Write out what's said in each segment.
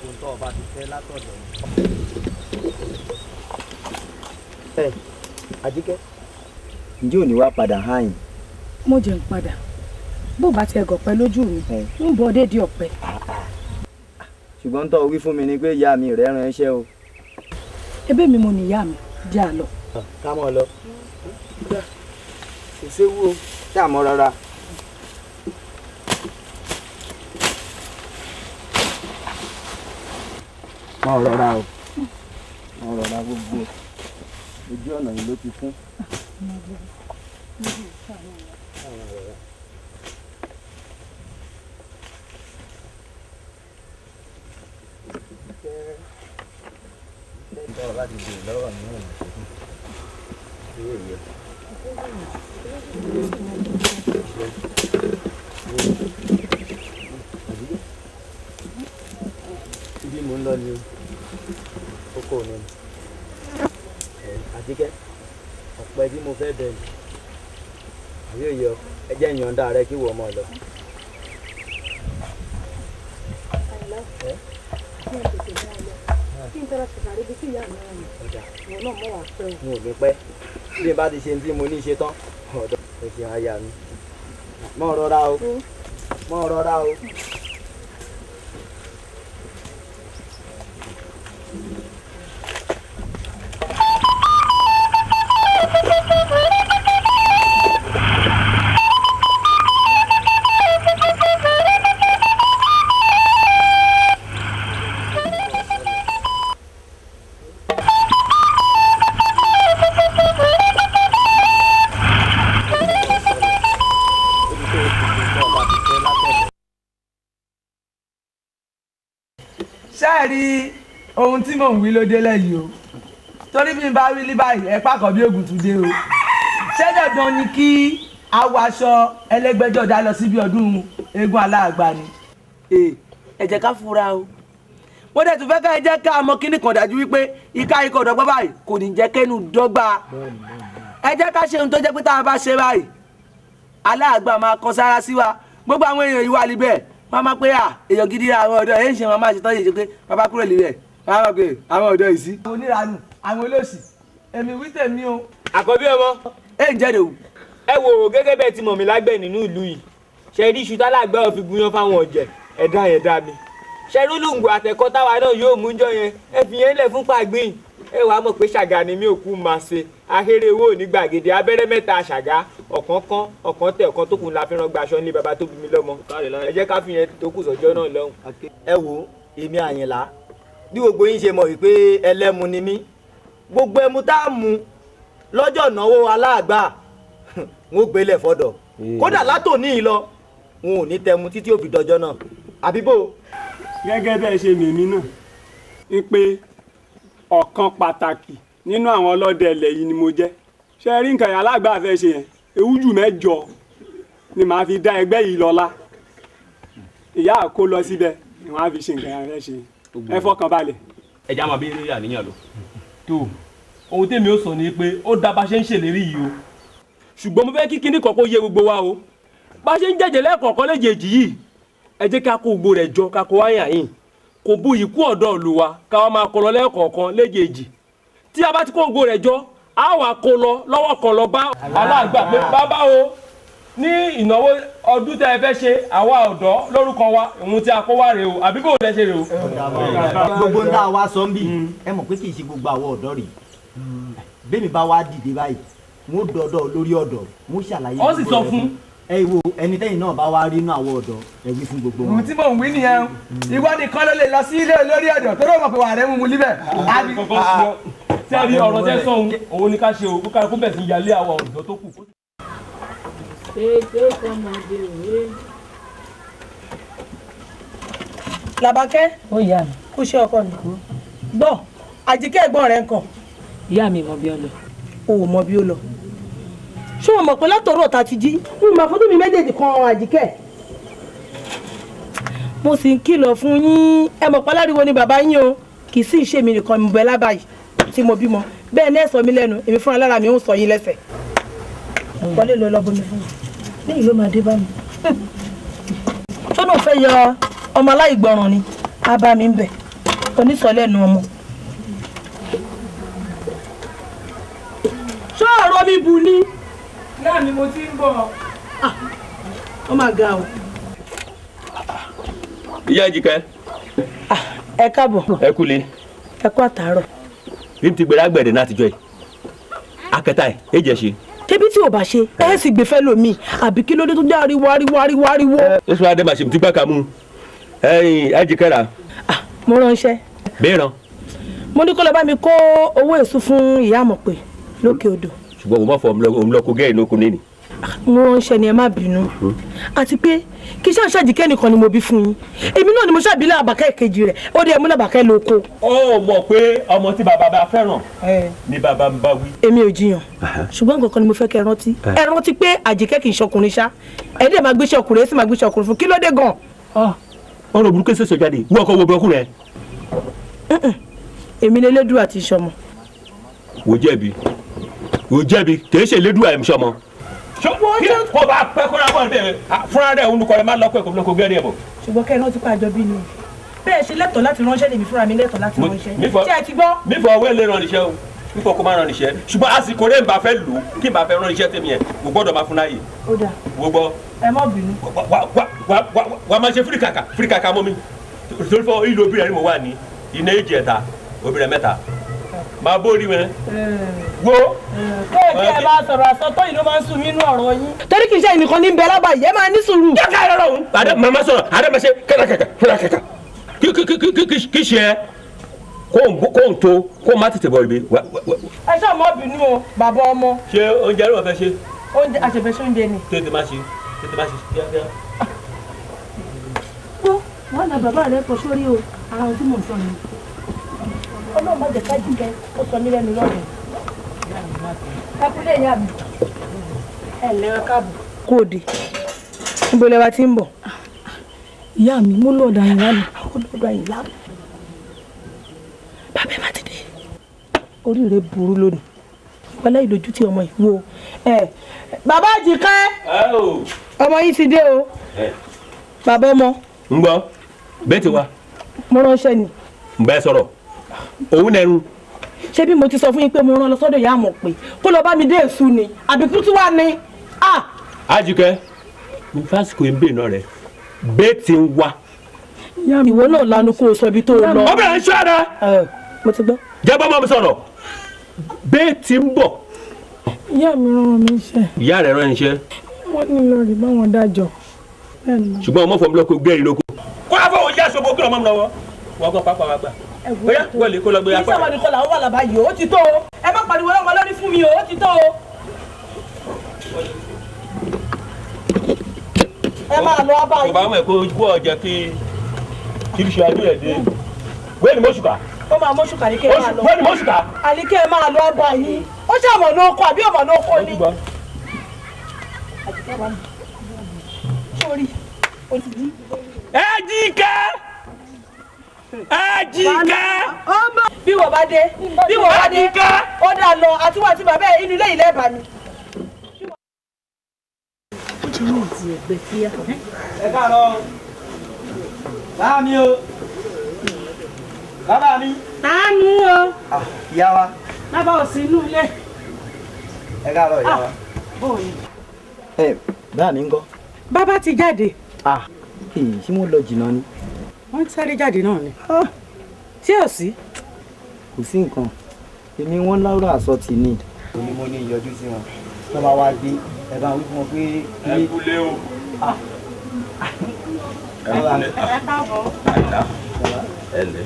Gbogbo nǹkan ọba ti fẹ́ látọ̀dọ̀ mi. Ẹ Àjíkẹ́, ǹjẹ́ òní wá padà háyìn? Mo jẹ́ ń padà. Bó bá tiẹ̀ gọ̀pẹ́ lójú mi, ń bọ̀ dédé ọ̀pẹ. Ṣùgbọ́n tó wí fún mi ni pé ìyá mi rẹ̀ rán iṣẹ́ o. Ebé mi mo nìyá mi, jẹ́ àlọ́. Ká mọ̀ lọ. Kò séwu o, tá a mọ̀ rárá. Mọ̀ rọra o, mọ̀ rọra gbogbo ojú ọ̀nà yìí ló ti fún. Ibi mò ń lọ ni oko mi ni. Àjíkẹ́, ọ̀pẹ tí mo fẹ́ bẹ̀ ni. Àbí òye ọ, ẹ jẹ́ ìyọ̀ǹda rẹ kí wọ́n mọ̀ lọ. N ò ní pẹ́. Bí n bá ti ṣe tí mo ní ṣe tán, ọ̀dọ̀ ẹ ṣe aya mi. Mọ́ rọra o, mọ́ rọra o. Ṣáàrí ohun tí mò ń wí ló délẹ̀ yìí o, torí bí n bá wí ní báyìí ẹ pàkọ́ bí ògùn tún dé o. Ṣé dandan ni kí a wọ aṣọ ẹlẹ́gbẹ́jọdá lọ síbi ọdún eégún aláàgbà ni? Ẹ jẹ́ ká fura o. Mo dẹ̀ tún fẹ́ ká ẹ jẹ́ ká mọ kíní kan dájú wípé ìka ikọ̀ dọ́gba báyìí kò ní jẹ́ kẹ́nu dọ́gba. Ẹ jẹ́ ká ṣe ohun tó jẹ́ pé tá a bá ṣe báyìí aláàgbà máa kọ sára sí wa. Gbogbo àwọn èèyàn yìí wà níbẹ̀ wọ́n máa pé à èèyàn gidi àwọn ọ̀dọ́ ẹ̀ ń ṣe wọn máa ṣe tán yìí ṣe pé bàbá kúrò níbẹ̀ wọ́n máa pé àwọn ọ̀dọ́ yìí sí. Àwọn oníranù àwọn olóṣì èmi wí tèmi o. Àkọ́bí ọmọ. Ẹ ń jẹ́ òwú. Ẹ wò ó gẹ́gẹ́ bẹ́ẹ̀ ti mọ̀ mí lágbẹ̀ nínú ìlú yìí. Ṣe rí iṣu tálágbá ò fi gúnyán fáwọn ọ̀jẹ̀ ẹ̀dá yẹn dá mi. Ṣe rí olóńgbò àtẹ̀kọ́ táwa náà yóò mú jọ yẹn ẹ fi yẹn lẹ̀ fún pàgbín. Ẹ wàá mọ̀ pé ṣàgà ni mi ò kú máa ṣe ahéré owó ní gbàgede abẹ́rẹ́ mẹ́ta ṣàgá ọ̀kan kan ọ̀kan tẹ̀ ọ̀kan tó kù la fi rán gbaṣọ nílé bàbá tó bí mi lọ́mọ. Ẹ jẹ́ ká fi yẹn tó kù sọ́jọ́ náà lọ́hùn. Ẹ wo èmi Àyìnlá, bí gbogbo yín ṣe mọ̀ wípé ẹlẹ́mu ni mí, gbogbo ẹmu tá a mu lọ́jọ́ ìnáwó aláàgbà ń gbélé fọ́dọ̀. Kódà látòní yìí lọ n ò ní tẹmu títí ó fi dọjọ́ náà. Àbí bò. Gẹ́gẹ́ bẹ́ẹ̀ ṣe mèmí náà ń pé ọ̀kan pàtàkì nínú àwọn ọlọ́dẹ ilẹ̀ yìí ni mo jẹ́. Ṣé rí nǹkan yẹn alágbà fẹ́ ṣe yẹn, ewújù mẹ́jọ ni màá fi dá ẹgbẹ́ yìí lọ́lá. Ìyá àkó lọ síbẹ̀ ni wọ́n á fi ṣe nǹkan yẹn fẹ́ ṣe. Ẹ fọkàn balẹ̀. Ẹ já máa bí eré àníyàn lọ. Tó ohun tèmi ó sọ ni pé ó dá bá ṣe ń ṣèlérí yìí o. Ṣùgbọ́n mo fẹ́ kí kinní kan kó yé gbogbo wa o. Bá ṣe ń jẹ̀jẹ̀ lẹ́ẹ̀kọ̀ọ̀kan léjèèjì yìí, ẹ jẹ́ ká kó gbogbo rẹ̀ jọ ká kó wáyà yìí. Kò bu ìkú ọ̀dọ́ ìlú wa ká wá máa kó lọ lẹ́ẹ̀kọ̀ọ̀kan léjèèjì. Tí a bá ti kó gbogbo rẹ̀ jọ, a wà kó lọ lọ́wọ́ kan lọ bá aláàgbà pé bàbá o ní ìnáwó ọdún tẹ́ ẹ fẹ́ ṣe àwa ọ̀dọ́ lórúkọ wa òun tí a kó wá rèé o, àbí bò lẹ ṣe rèé o. Gbogbo ń dá wa sọ ń bì, ẹ mọ̀ pé kì í ṣe gbogbo àwọn ọ̀dọ́ rèé. Bẹ́ẹ̀ni bá wa dìde báyìí, wọ́n dọ̀dọ̀ lórí ọ̀dọ́, wọ́n ṣàlàyé. Ó sì sọ fún. Ẹ wo ẹni tẹ́yìn náà bá wá rí inú àwọn ọ̀dọ́ ẹ wí fún gbogbo wọn. Ohun tí mò ń wí nìyẹn o, ìwọ nìkan ló lè lọ sí ilé olórí ọ̀dọ́ tó rọ̀ mọ̀ pé wà rẹ̀ mú mu líbẹ̀. Tí a rí ọ̀rọ̀ tẹ́ sọ̀hún, òun ni ká ṣe o, kó kó bẹ̀ sí yálé àwọn ọ̀dọ́ tó kù. Làbákẹ́, Ó ìyá mi. Kú iṣẹ́ ọkọ mi. Gbọ́, Àjíkẹ́ ẹ̀gbọ́n rẹ̀ ń kàn. Ìyá mi mọ bí ó lọ. O ò mọ bí ó lọ. Ṣé o mọ̀ pé látọ̀rọ̀ ọ̀tá ti jí? N máa fojú mi méjèèjì kan Àjíkẹ́. Mo sì ń kìlọ̀ fún yín. Ẹ mọ̀ pé aláriwo ni bàbá yín o. Kì í sì ṣe mi nìkan mo bẹ lábàáyì tí mo bímọ. Bẹ́ẹ̀ ní ẹ sọ mi lẹ́nu, èmi fúnra lára mi ń sọ yín lẹ́sẹ̀. Wọlé lọ lọ bomi fún mi. Lẹ́yìn ló máa dé bá mi. Tó náà fẹ́ yọ ọmọ aláìgbọràn ni, á bá mi ń bẹ̀. Onísọlẹ́nu ọmọ. Ṣé ọ̀rọ̀ mi bù ni? Ìyá mi mo ti ń bọ̀. Ó mà ga o. Ìyá Àjíkẹ́. Ẹ káàbọ̀. Ẹ kúlé. Ẹ kú àtàárọ̀. Bí n ti gbèrè àgbẹ̀dẹ náà àtijọ́ yìí, akẹta ẹ̀ ẹ jẹ́ ṣe. Ṣebí tí o bá ṣe ẹ sì gbé fẹ́ lómi àbí kí ló dé tó jẹ́ ariwo ariwo ariwo ariwo. Ẹ sọ adé màṣẹ tí gbàkà mú ẹyin Àjíkẹ́ rà. Mo ránṣẹ́. Bẹ́ẹ̀ rán. Mo ní kó lọ bá mi kó owó èso fún ìyá Àmọ̀pé lókè odò. Ṣùgbọ́n mo máa fọ òun lọ kó gẹ́rì lóko nínú. Mo ránṣẹ́ ni ẹ má bínú. Àti pé kí ṣáà Àjíkẹ́ nìkan ni mo bí fún yín. Èmi náà ni mo ṣàbí làbàkẹ́ kejì rẹ̀ ó dé mú làbàkẹ́ lóko. Ó mọ̀ pé ọmọ tí bàbá bá fẹ́ràn ni bàbá ń bá wí. Èmi ò jiyàn ṣùgbọ́n nǹkan kan ni mo fẹ́ kẹ́ ẹ rántí. Ẹ rántí pé Àjíkẹ́ kì í ṣọkùnrin ṣá. Ẹ dẹ̀ máa gbéṣẹ́ ọkùnrin ẹ sì máa gbéṣẹ́ ọkùnrin fún kí ló dé gan. Ọ̀rọ̀ burúkú ṣẹ̀ṣẹ̀ jáde wọ́n kọ́ wo bọ́kùnrin ẹ. Èmi lélẹ́dùn àti ìṣọmọ. Wò jẹ̀bi wò jẹ̀bi kì í ṣe lédùn àìmṣọmọ. Kó bá pẹ́ kó rábọ̀ bẹ́ẹ̀ fúnra rẹ̀ olùkọ́ rẹ̀ máa lọ́kọ̀ ẹ̀kọ́ lọ́kọ̀ gẹ́rẹ́ ẹ̀ bọ̀. Ṣùgbọ́n kẹ́ ẹ rántí pé àjọ bí ni o. Bẹ́ẹ̀ ṣe lẹ́tọ̀ọ́ láti ránṣẹ́ lèmi fúnra mi lẹ́tọ̀ọ́ láti ránṣẹ́. Ṣé ẹ ti gbọ́? Mi fọ owó èlé ràn níṣẹ́ o mi fọ kó má ràn níṣẹ́ ṣùgbọ́n àsìkò rẹ̀ ń bá fẹ́ lò ó kí n bá fẹ́ ràn níṣẹ́ tèmi yẹn kò gbọ́dọ̀ máa fún láàyè. Ó dà. Wo gbọ́. Ẹ má bínú. Wà máa ṣe fúrikàkà fúrikàkà mọ́ mi torí fọ ìlú obìnrin mo wà ní iná èjì ẹ̀ta obìnrin mẹ́ta máa bórí wọn. Wo. Kéèké ẹ bá sọ̀rọ̀ àsọtọ́ yìí ló máa ń sùn mí inú ọ̀rọ̀ yín. Torí kì í ṣe ẹnìkan ní bẹ lábàá yìí ẹ máa ní sùúrù. Jẹ́ka ẹ̀rọ ọ̀hún. Àdé màmá sọ̀rọ̀ àdé máa ṣe kẹ́kẹ́kẹ́ fúrakẹ́kẹ́ kí ṣe ẹ kó n tó kó má tètè bọ̀ ibi. Ẹ ṣáà má bínú o bàbá ọmọ. Ṣé oúnjẹ ló fẹ́ ṣe? Oúnjẹ àṣẹfẹ́ ṣe oúnjẹ ni. Tètè má ṣe tètè má ṣe kíákíá. Wọ́n wọ́n na bàbá rẹ̀ kọ sórí o ara ohun tí mò ń sọ ni. Ọlọ́run má jẹ́ ká Àjíkẹ́ ó sọ mí lẹ́nu lọ́rùn. Ẹ kúlé ìyá mi. Ẹ lẹ́rọ káàbọ̀. Kó o dé. Níbo lẹ wá ti ń bọ̀? Ìyá mi, mo lọ́ọ̀dọ̀ Àyìnlá mi. Ó lọ́ọ̀dọ̀ Àyìnlá. Bàbá ẹ má ti dé. Orí rẹ burú lónìí. Wọlé ìlójú tí ọmọ yìí wo. Bàbá Àjíkẹ́. Ọmọ yìí ti dé o. Bàbá ọmọ. Ń gbọ́, bẹ́ẹ̀ ti wá. Mo ránṣẹ́ ni. Ń bẹ́ sọ̀rọ̀. Òun nẹnu. Ṣé bí mo ti sọ fún yín pé mo rán lọ sọ́dọ̀ ìyá Àmọ̀pé kó lọ bá mi dé èṣù ni àbí kú tí wàá ní. Àjíkẹ́ ní fásitì ń bè náà rẹ bẹ́ẹ̀ ti ń wá. Ìwọ náà lanu kó o sọ ibi tó o lọ. Obìnrin ṣọ́ ara. Mo ti gbọ́. Jẹ́ bọ́ mọ́ mi sọ̀rọ̀ bẹ́ẹ̀ ti ń bọ̀. Ìyá mi rán mi iṣẹ́. Ìyá rẹ̀ rán iṣẹ́. Wọ́n ní lọ rí báwọn dájọ́. Ṣùgbọ́n ọmọ fọmọlọ́kọ gbẹ́rì lóko. Kó a fọ òye aṣọ bó kí ọmọ mi lọ́wọ́. Wọ́n gbọ́ pápá wa gbà. Bóyá wọlé kó lọ gbé apá rẹ. Ìṣàwọn nìkan làwọn wà lábàá yìí ó ti tó o. Ẹ má pariwo ọlọ́mọ lórí fún mi o, ó ti tó o. Ẹ máa lọ abá yìí. Bàbá mọ̀ kó kó ọjà kí kí ṣe adé ẹ̀ dé. Wẹ́ẹ̀ni mọ́ṣùkà. Ó máa mọ́ṣùkà ní kí ẹ máa lọ. Wẹ́ẹ̀ni mọ́ṣùkà. Àní kí ẹ máa lọ abá yìí. Ó ṣe àmọ̀ ní oko àbí ọmọ ní oko ni. Àjíkẹ́. Àjíkẹ́. Bí wọ́n bá dé bí wọ́n bá dé ó dà lọ àtiwọ́ àti bàbá ẹ̀ inú ilé ilé ẹ̀bà ni. Ẹ káàárọ̀ bàbá mi o bàbá mi. Tánú o. Ìyá wa. Bàbá ò sí inú ilé. Ẹ káàárọ̀ ìyá wa. Bóòni. Ẹ bàbá mi ńkọ́. Bàbá ti jáde. Ṣé mo lọ jìnnà ni? Wọ́n ti sáré jáde náà ni. Ṣé ò sí? Kò sí nǹkan èmi wọ́n láwùrọ̀ àsọ tì ní. Òní mo ní ìyọjú sí wọn tó bá wá dé ẹ bá wí fún wọn pé. Ẹ kúlé o. Ẹ kúlé. Ẹ káàbọ̀. Àyìnlá ẹ lẹ.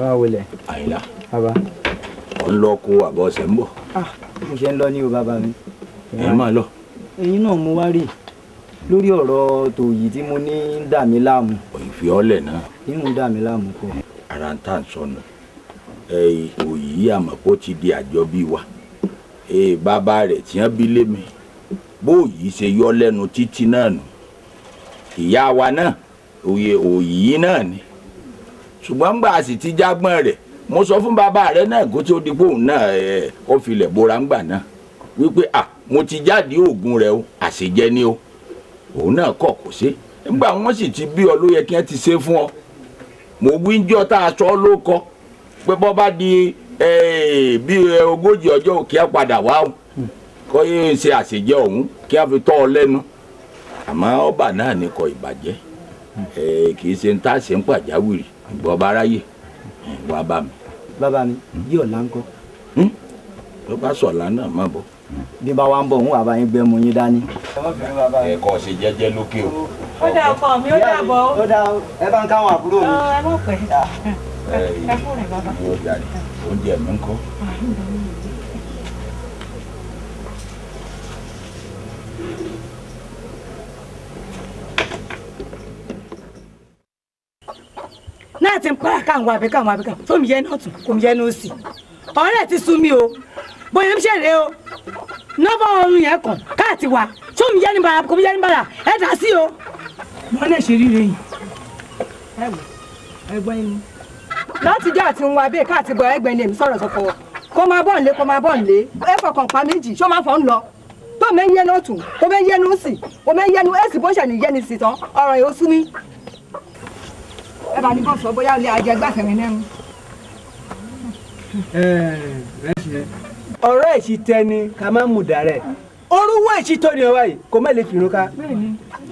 Báwo wọlé. Àyìnlá. Bàbá. Ò ń lọ kó àbọ̀ ọ̀sẹ̀ ń bọ̀. Mo ṣe ń lọ ní o bàbá mi. Ẹ máa lọ. Ẹ̀yin náà mo wá rí lórí ọ̀rọ̀ tòyí tí mo ní ń dà mí láàmú. Òyìnfì ọ̀lẹ̀ náà. Inú ń dà mí láàmú kọ. Ara ń tà ń sọnù. Òyì àmọ́ kó ti di àjọbí wa. Bàbá rẹ̀ tí wọ́n bí lé mi. Bó òyì ṣe yọ lẹ́nu títí náà nù. Ìyá wa náà òye òyì náà ni. Ṣùgbọ́n ńgbà sì ti jágbọ́n rẹ̀ mo sọ fún bàbá rẹ̀ náà kó tó di pé òun náà ó filẹ̀ bora ńgbà náà wípé à mo ti jáde oògùn rẹ̀ o àṣejẹ ni o. Òun náà kọ̀ kò ṣe nígbà wọ́n sì ti bí ọ ló yẹ kí wọ́n ti ṣe fún ọ. Mo wí ń jọ́ tá a sọ ló kọ pé bọ́ bá di bí 40 ọjọ́ kí a padà wá o kọ́ yé ṣe àṣejẹ ọ̀hún kí a fi tọ́ ọ lẹ́nu. Àmọ́ ọba náà ní kọ ìbàjẹ́, kì í ṣe ń tá ṣe ń pàjáwìrì. Ìgbọ́ bá ráyè wá bá mi. Bàbá mi, yí ọ̀la ń kọ́. Tó bá sọ̀la náà má bọ̀. Bí bá wa ń bọ̀, ń wà bá yín gbẹ́mu yín dání. Ẹ kọ́ ṣe jẹ́jẹ́ lókè o. Ó dà ọkọ mi, ó dà bọ̀ ó. Ó dà ẹ bá ń káwọn àbúrò mi. Ẹ mọ̀ pẹ́. Ẹ fún rẹ̀ bàbá. Ó jàre, oúnjẹ mi ń kọ́. Náà ti ń para káwọn àbí káwọn àbí káwọn tó mi yẹ náà tún kò mi yẹ náà sí. Ọ̀rẹ́ ti sú mi o, bóyá ń ṣeré o, nọ́bà ọrùn yẹn kàn káàtì wá tó mi yẹ ní bàrà kò mi yẹ ní bàrà ẹ dà sí o. Wọ́n lè ṣe ríre yìí. Ẹ wò ẹgbọ́n yín. Látijọ́ àti ń wa bẹ́ẹ̀ káàtì bọ̀ ẹgbẹ́ ni èmi sọ̀rọ̀ sọ̀kọ̀ kó máa bọ̀ nílé kó máa bọ̀ nílé ẹ fọkàn pa méjì ṣó máa fọ́ ń lọ tó mẹ́ ń yẹnu tù tó mẹ́ ń yẹnu sí tó mẹ́ ń yẹnu èsì bó ṣẹ̀ ní yẹni sí tán ọ̀rọ̀ yìí ó sú mi. Ẹ bá ní kó sọ bóyá ilé ajẹgbàsẹ̀ mi nẹ́nu. Ọ̀rọ̀ èsì tẹni ká má mú dàrẹ́ orúwọ́ èsì tó ní ọwọ́ yìí kò má lè fìrún ká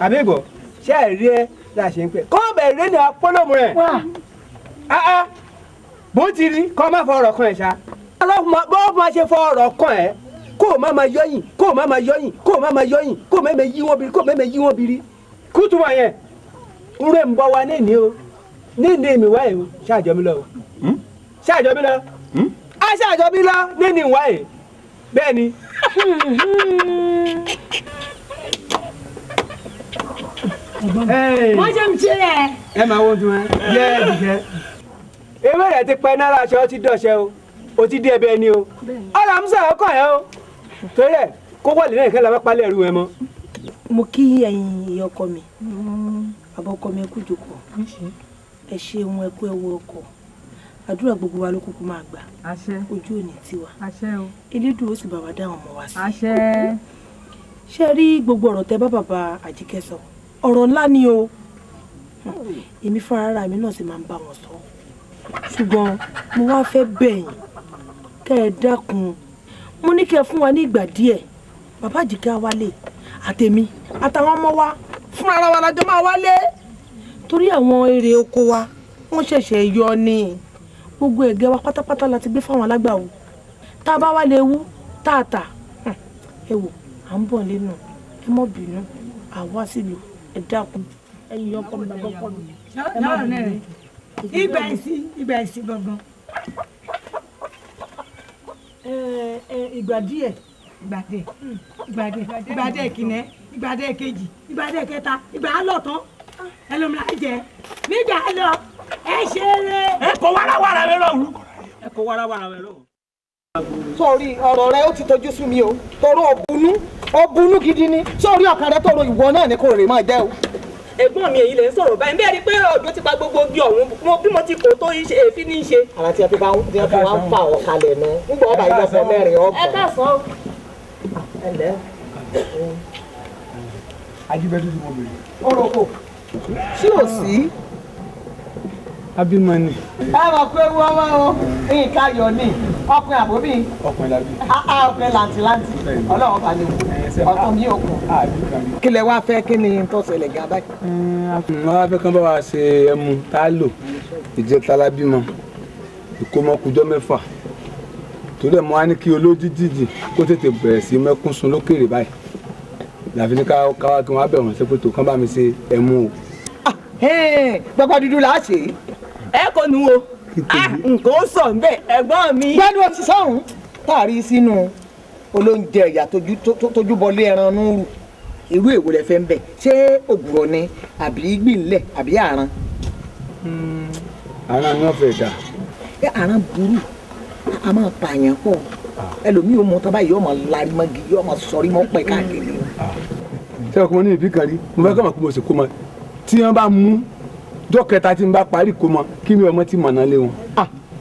àbígbọ́ ṣé ẹ rí ẹ là ṣe ń pẹ́ kọ́ bẹ̀ rẹ́ ní apọ́lọ́mù rẹ̀ bó ti rí kọ́ má fọ ọ̀rọ̀ kan ẹ̀ ṣá bó má ṣe fọ ọ̀rọ̀ kan ẹ̀ kó o má ma yọ̀yìn kó o má ma yọ̀yìn kó o má ma yọ̀yìn kó o mẹ́mẹ́ yí wọ́n biri kó o mẹ́mẹ́ yí wọ́n biri kútùmọ̀ yẹn ń rẹ̀ ń bọ́ wa ní o ní mi wáyé o ṣáàjọ mi lọ o ṣáàjọ mi lọ a ṣáàjọ mi lọ ní wáyé bẹ́ẹ̀ ni. Wọ́n ṣe ń ṣe ẹ. Ẹ máa wo tún ẹ yẹ ẹ dìjẹ. Ewé rẹ̀ ti pẹ́ náírà aṣọ ti dọ̀ṣẹ́ o o ti dé ẹbẹ ni o ọ̀rọ̀ àmúṣe ọkọ̀ ẹ o torí ẹ kó wọlé náà kí ẹ lọ́ọ́ palẹ̀ ẹrú ẹ mọ́. Mo kí ẹ̀yin ìyá ọkọ mi, bàbá ọkọ mi, ẹ kú jókòó, ẹ ṣeun, ẹ kú ẹwọ ọkọ, àdúrà gbogbo wa ló kúkú máa gbà, ojú òní tiwa, Elédùà ó sì bá wa dá àwọn ọmọ wa sí. Ṣé ẹ rí gbogbo ọ̀rọ̀ tẹ bá bàbá Àjíkẹ́ sọ, ọ̀rọ̀ ńlá ni o, èmi fúnra mi náà sì máa ń bá wọn sọ, ṣùgbọ́n mo wá fẹ́ bẹ̀ yín kẹ́ ẹ dákun, mo ní kẹ́ ẹ fún wa ní ìgbà díẹ̀, bàbá Àjíkẹ́ á wálé àtèmi àtàwọn ọmọ wa fúnra ara wa lájọ máa wálé, torí àwọn èrè oko wa wọ́n ṣẹ̀ṣẹ̀ yọ ni, gbogbo ẹ̀gẹ́ wa pátápátá la ti gbé fáwọn alágbàwò, tá a bá wá lè wú tá a tà, ẹ wò à ń bọ̀ lẹ́nu, ẹ mọ́ bínú, àwa sílùú, ẹ dákun, ẹ̀yin ọkọ mi bàbá ọkọ mi, ẹ má bínú. Ibà ìsí ibà ìsí gangan. Ìgbà díẹ̀ ìgbà díẹ̀ ìgbà díẹ̀ ìgbà díẹ̀ kìnẹ́ ìgbà díẹ̀ kejì ìgbà díẹ̀ kẹta ìgbà á lọ tán ẹlòmíràn jẹ nígbà lọ ẹ ṣeré. Ẹ kọ wàràwàrà rẹ lọ́wọ́. Ẹ kọ wàràwàrà rẹ lọ́wọ́. Sórí ọ̀rọ̀ rẹ ó ti tojú sú mi o, tọrọ ọ̀bùnú ọ̀bùnú gidi ni, sórí ọkàn rẹ tọrọ ìwọ náà ni kò rè máa jẹ́ o. Ẹ̀gbọ́n mi èyí lè ń sọ̀rọ̀ báyìí bẹ́ẹ̀ ni pé ọ̀dọ́ ti pa gbogbo igi ọ̀hún bí mo ti kò tó èéfín ní í ṣe. Ara tí a fi wá ń fa ọ̀kalẹ̀ nu ń gbọ́ ọba ìlọ́fọ̀ mẹ́rin ọgbọ̀n. Ẹ káàsán o. Ẹ ǹlẹ́. Ajíbẹ́ tó ti mọ bèrè. Ọ̀rọ̀ kò sí ò sí. Abímọ ni. Ẹ mọ̀ pé wọ́n wá o, nǹkan ayọ̀ ni, ọkùnrin àbóbí. Ọkùnrin làbí. Ọkùnrin làǹtìlanti, Ọlọ́run bá ní wò, ọkùnrin mi ò kù. Kí lẹ wá fẹ́, kí ni tó ṣẹlẹ̀ gan báyìí? Wọ́n wá fẹ́ kán bá wa ṣe ẹmu tá a lò ìjẹta lábímọ, ìkómọkùjọ́ 6. Torí ẹ̀ mo wá ní kí olódìdìdì kó tètè bẹ̀rẹ̀ sí mẹ́kún sun lókèrè báyìí. Làfi ní káwá kí wọ́n á bẹ̀ wọ́n sẹ́pẹ̀tò kán bá mi ṣe ẹmu o. Gbogbo dúdú là á ṣe. Ẹ kò nu o, nǹkan ó sọ nbẹ ẹ̀gbọ́n mi. Gbádùn ọtí sọ̀hún táàrí sínú olóúnjẹ ìyá tójú bọlé ẹran núrù, irú èwo lẹ fẹ́ ń bẹ̀, ṣé ògùrọ̀ ni àbí gbìnlẹ̀ àbí àrán? Àrán ni wọ́n fẹ́ dà. Àrán burú, a máa pààyàn pọ̀, ẹlòmíì ó mú tán báyìí yóò máa larí mọ́gi yóò máa sọrí mọ́ pẹ́ káàkiri. Ṣé ọkùnrin ní ìbí kan rí, mo fẹ́ kọ́ mọ̀ pé mo sì kó mọ tí wọ́n bá mú jọ́ kẹta tí n bá parí kó mọ kí mi ọmọ tí mọ̀nà lé wọn.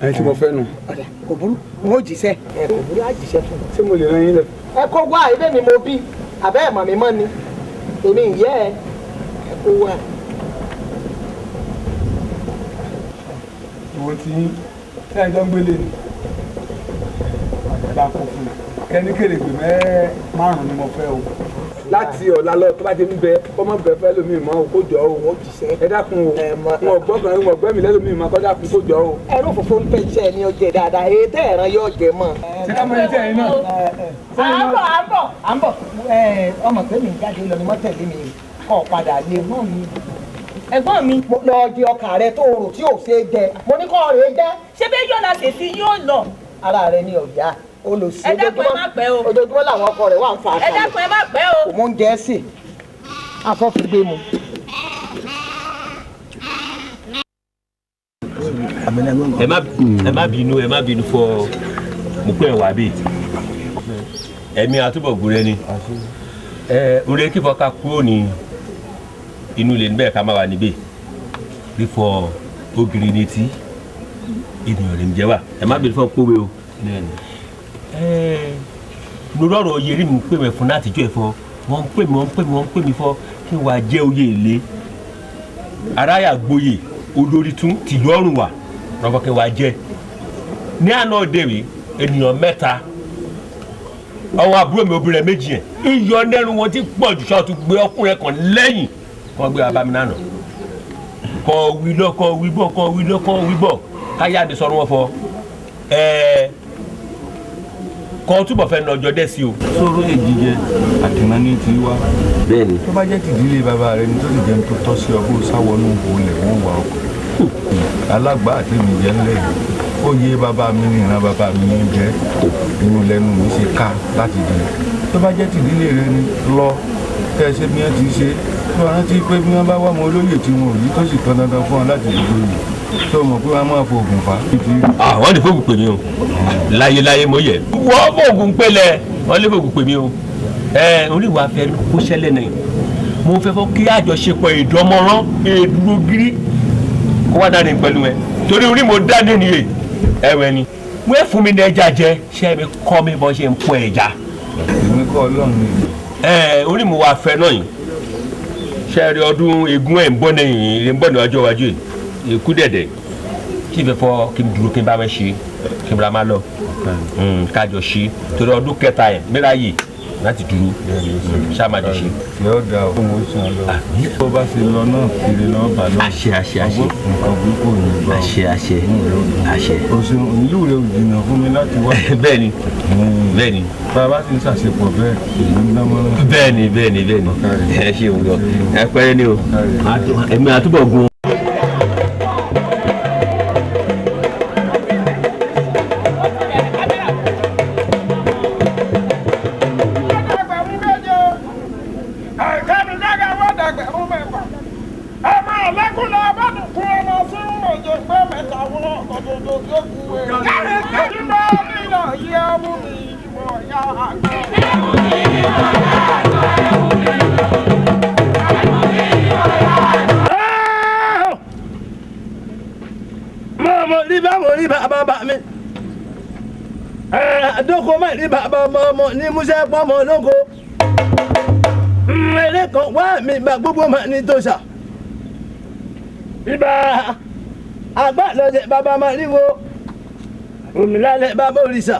Ẹni tí mo fẹ́ nù. Ọ̀dà kò burú, n ó jíṣẹ́. Ẹ kò burú, á jíṣẹ́ fún mi. Ṣé mo lè rán yín lẹ? Ẹ kó wá, ebí mi mo bí, àbẹ́ ẹ̀ mọ̀ mi mọ́ ni, èmi ìyẹ́ ẹ, ẹ kó wá. Wo ti yín tí ẹjọ́ ń gbélé ni àgbàdá kún fún mi kẹ́ni kèrègbè mẹ́ márùn-ún ni mo fẹ́ o. Láti ọ̀la lọ tó bá ti ń bẹ kó mọ̀ bẹ fẹ́ lómi mọ́ o kó jọ o. Ẹ dákun o, wọn gbọ́kàn wọn gbẹ́mí lẹ́lómi mọ́ kó dákun kó jọ o. Ẹrú òfófó ń fẹ́ iṣẹ́ ni ó jẹ dáadáa, èyí tẹ́ ẹ̀ràn yóò jẹ mọ́. Ṣé ká mọ ẹni tí ẹ̀yin náà? À ń bọ̀ à ń bọ̀ ọmọ pé mi jáde lọ ni mọ́ tẹ̀lé mi kọ́ padà lé mọ́ mi. Ẹ̀gbọ́n mi. Mo lọ di ọkà rẹ tó rò tí ò ṣe é jẹ, mo ní kọ́ rèé jẹ́. Ṣé bẹ́ẹ̀ yọ̀ọ̀la ṣèṣì yóò lọ? Ara rẹ ni ọ̀yá olùsí Ẹ dákun ẹ má pẹ́ o. Ojoojúmọ́ làwọn ọkọ rẹ̀ wà ń fa Ẹ dákun ẹ má pẹ́ o. Kò mú oúnjẹ sè afọ́fúgbé mu. Ẹ má bínú, ẹ má bínú fọ mo pẹ́ wá bí ẹ̀mí àtúbọ̀ gúnrẹ́ ni ẹ orí kífọ́ ká kúrò ní inú ilé níbẹ̀ ká má wà níbẹ̀ fífọ obìnrin ní tí ènìyàn lè ń jẹ́ wà ẹ má bínú fọ kówé o. Lórí ọ̀rọ̀ oyè rí mi pè mí fún láti jọ ẹ̀fọ́ wọ́n ń pè mí wọ́n ń pè mí wọ́n ń pè mí fọ́ kí n wá jẹ́ oyè ilé aráyà gboyè olórí tún tìlú ọ̀rùn wà lọ́kọ́ kí n wá jẹ́ ní àná òde mi ènìyàn mẹ́ta àwọn àbúrò mi obìnrin méjì yẹn iyọ̀ nẹ́rù wọn ti pọ̀ jù ṣáà tún gbé ọkùnrin kan lẹ́yìn kọ́ gbé bàbá mi lánàá kọ́ wí lọ kọ́ wí bọ̀ kọ́ wí lọ kọ́ wí bọ̀ káyà mi sọ̀rọ̀ wọn fọ ẹ̀ẹ́ kọ́ túbọ̀ fẹ́ nà ọjọ́ dẹ́ sí o. Sọ̀rọ̀ èjìjẹ àtìmọ́ní ti wá. Bẹ́ẹ̀ni. Tó bá jẹ́ tìdílé bàbá rẹ ni tó sì jẹun tó tọ́ sí ọ kó sáwọnú olè wọ́n wà ọkọ̀. Alágbá àti mi jẹ́ ńlẹ̀ yìí. Ó yé bàbá mi ní ìran bàbá mi ní jẹ́. Inú lẹ́nu mi ṣe ká láti jẹ. Tó bá jẹ́ tìdílé rẹ ni lọ kẹ́ ẹ ṣe bí wọ́n ti ṣe. Tó rántí pé bí wọ́n bá wá ọmọ olóyè tí wọn ò rí tó sì kan dandan fún ọ láti dìbò yìí. Tó mọ̀ pé wọ́n máa fo oògùn fa. Àwọn lè fóògùn pè mí o láyéláyé mo yẹ wọ́n fóògùn pélé wọ́n lè fóògùn pè mí o. Ẹ oníwà fẹ́ kó ṣẹlẹ̀ náà mo fẹ́ fọ́ kí àjọṣepọ̀ ìdánmọ́rán èdúró gírí kó wá dání pẹ̀lú ẹ torí orí mo dání nìyẹn ẹwẹ́ ni wọ́n fún mi ní ẹja jẹ ṣé mi kọ́ mi bọ́ ṣe ń pọ̀ ẹja. Èmi kọ́ Ọlọ́run ni. Ẹ orí mo wà fẹ́ náà yìí ṣe rí ọdún eégún ẹ̀ ń bọ̀ nìyí ń bọ̀ ní ọjọ́ iwájú yìí ikú dẹ̀dẹ̀ kí n fẹ́ fọ́ kí n dúró kí n bá wọn ṣe kí n bá má lọ kájọ ṣe torí ọdún kẹta ẹ̀ mẹ́ra yìí láti dúró ṣáàmájọ ṣe. Yóò da o mo sàn lọ bó bá ṣe lọ náà kiri lọ bá lọ. Àṣẹ àṣẹ àṣẹ. Nǹkan burúkú ò ní bá ọ. Àṣẹ àṣẹ àṣẹ. O ṣeun, ìlú rẹ ò jìnnà fún mi láti wá. Bẹ́ẹ̀ni bẹ́ẹ̀ni. Bá a bá ti ń ṣàṣepọ̀ bẹ́ẹ̀ èmi ń dámọ́ràn. Bẹ́ẹ̀ni bẹ́ẹ̀ni bẹ́ẹ̀ni ẹ ṣe òun gan ẹ pẹ́rẹ́ ni o èmi àtúbọ̀ gun. Ní musa pọmọ lóko eré kan wá mi gba gbogbo ma ní tòṣà ibà àgbà lọdẹ bàbá máa ríwo òmìnira bàbá òrìṣà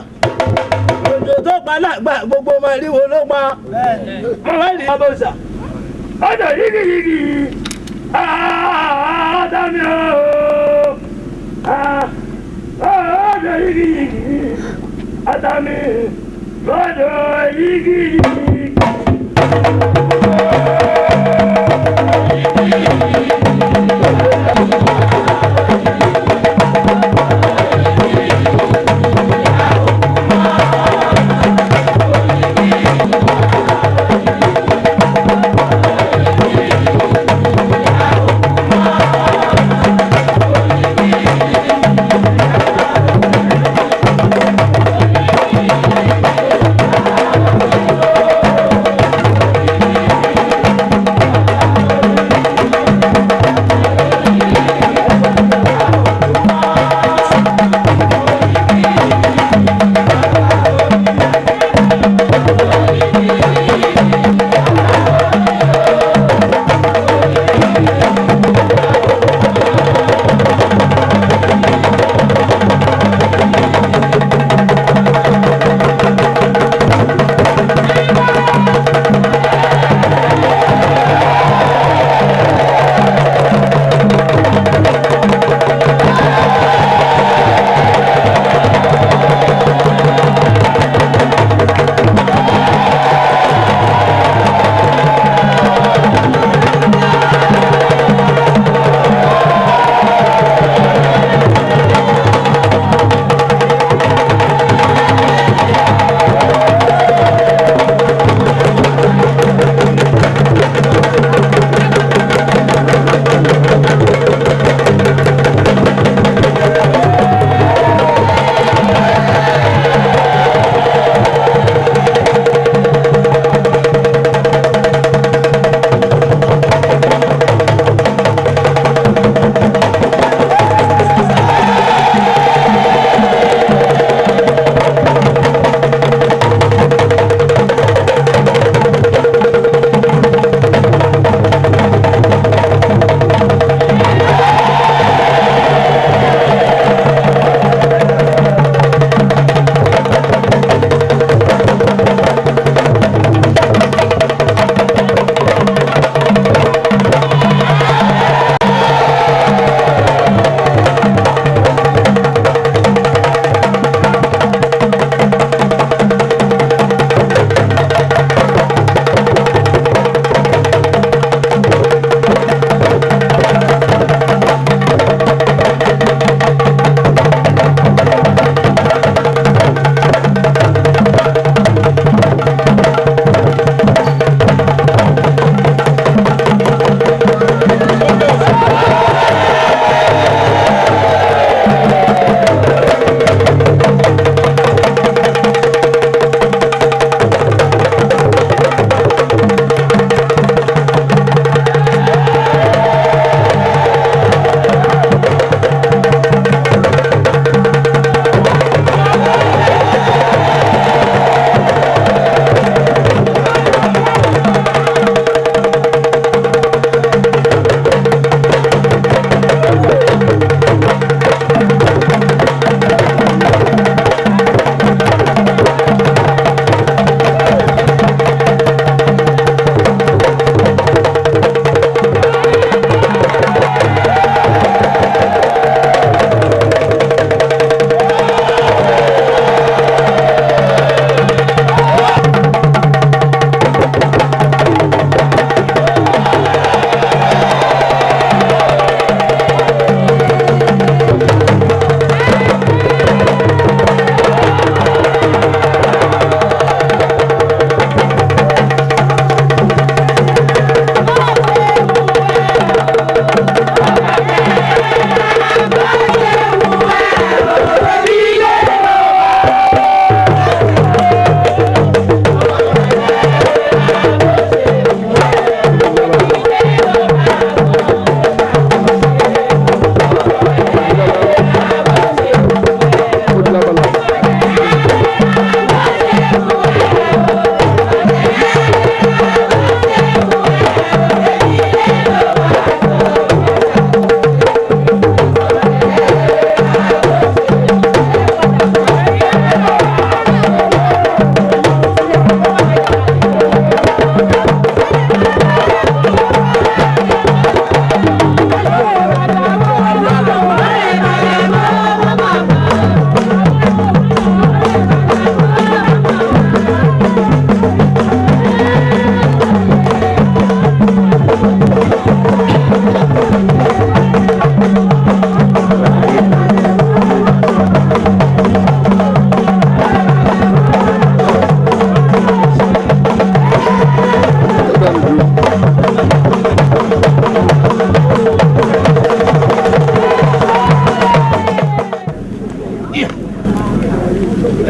òjò tó pa lágbà gbogbo máa ríwo ló pa mọ́wálì bàbá òrìṣà ọ̀dọ̀ yìí yìí àádámi ooo ọ̀dọ̀ yìí yìí àdámi. Lọ́dọ̀ yìí yìí.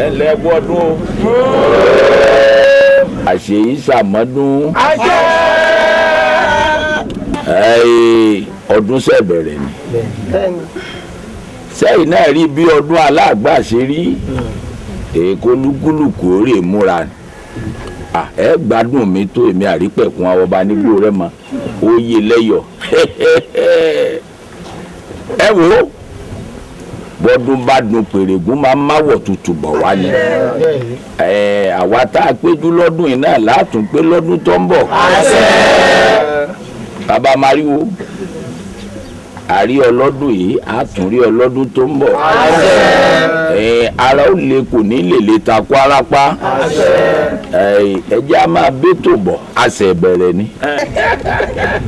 Ẹ lẹ́kú ọdún o. Àṣeyí sàmọ́dún. Ọdún ṣẹ̀ bẹ̀rẹ̀ ni. Sẹ́yìn náà rí bí ọdún aláàgbà ṣe rí. Èkó lúkúlùkù rè múra. Ẹ gbádùn mi tó èmi àrípẹ̀kun àwọn ọba nígbò rẹ̀ mọ́. Ó yé lẹ́yọ̀. Ẹ wò ó, bọ́dún bá dun pèrègún máa ń máwọ̀ tutù bọ̀ wá ni. Àwa tá a péjú lọ́dún yìí náà látún pé lọ́dún tó ń bọ̀. Bàbá Mariwo, àrí ọlọ́dún yìí á tún rí ọlọ́dún tó ń bọ̀. Ara ó le kò ní lè lè takò arápá. Ẹ jẹ́ a máa bẹ́tò bọ̀, a ṣẹ̀ bẹ̀rẹ̀ ni.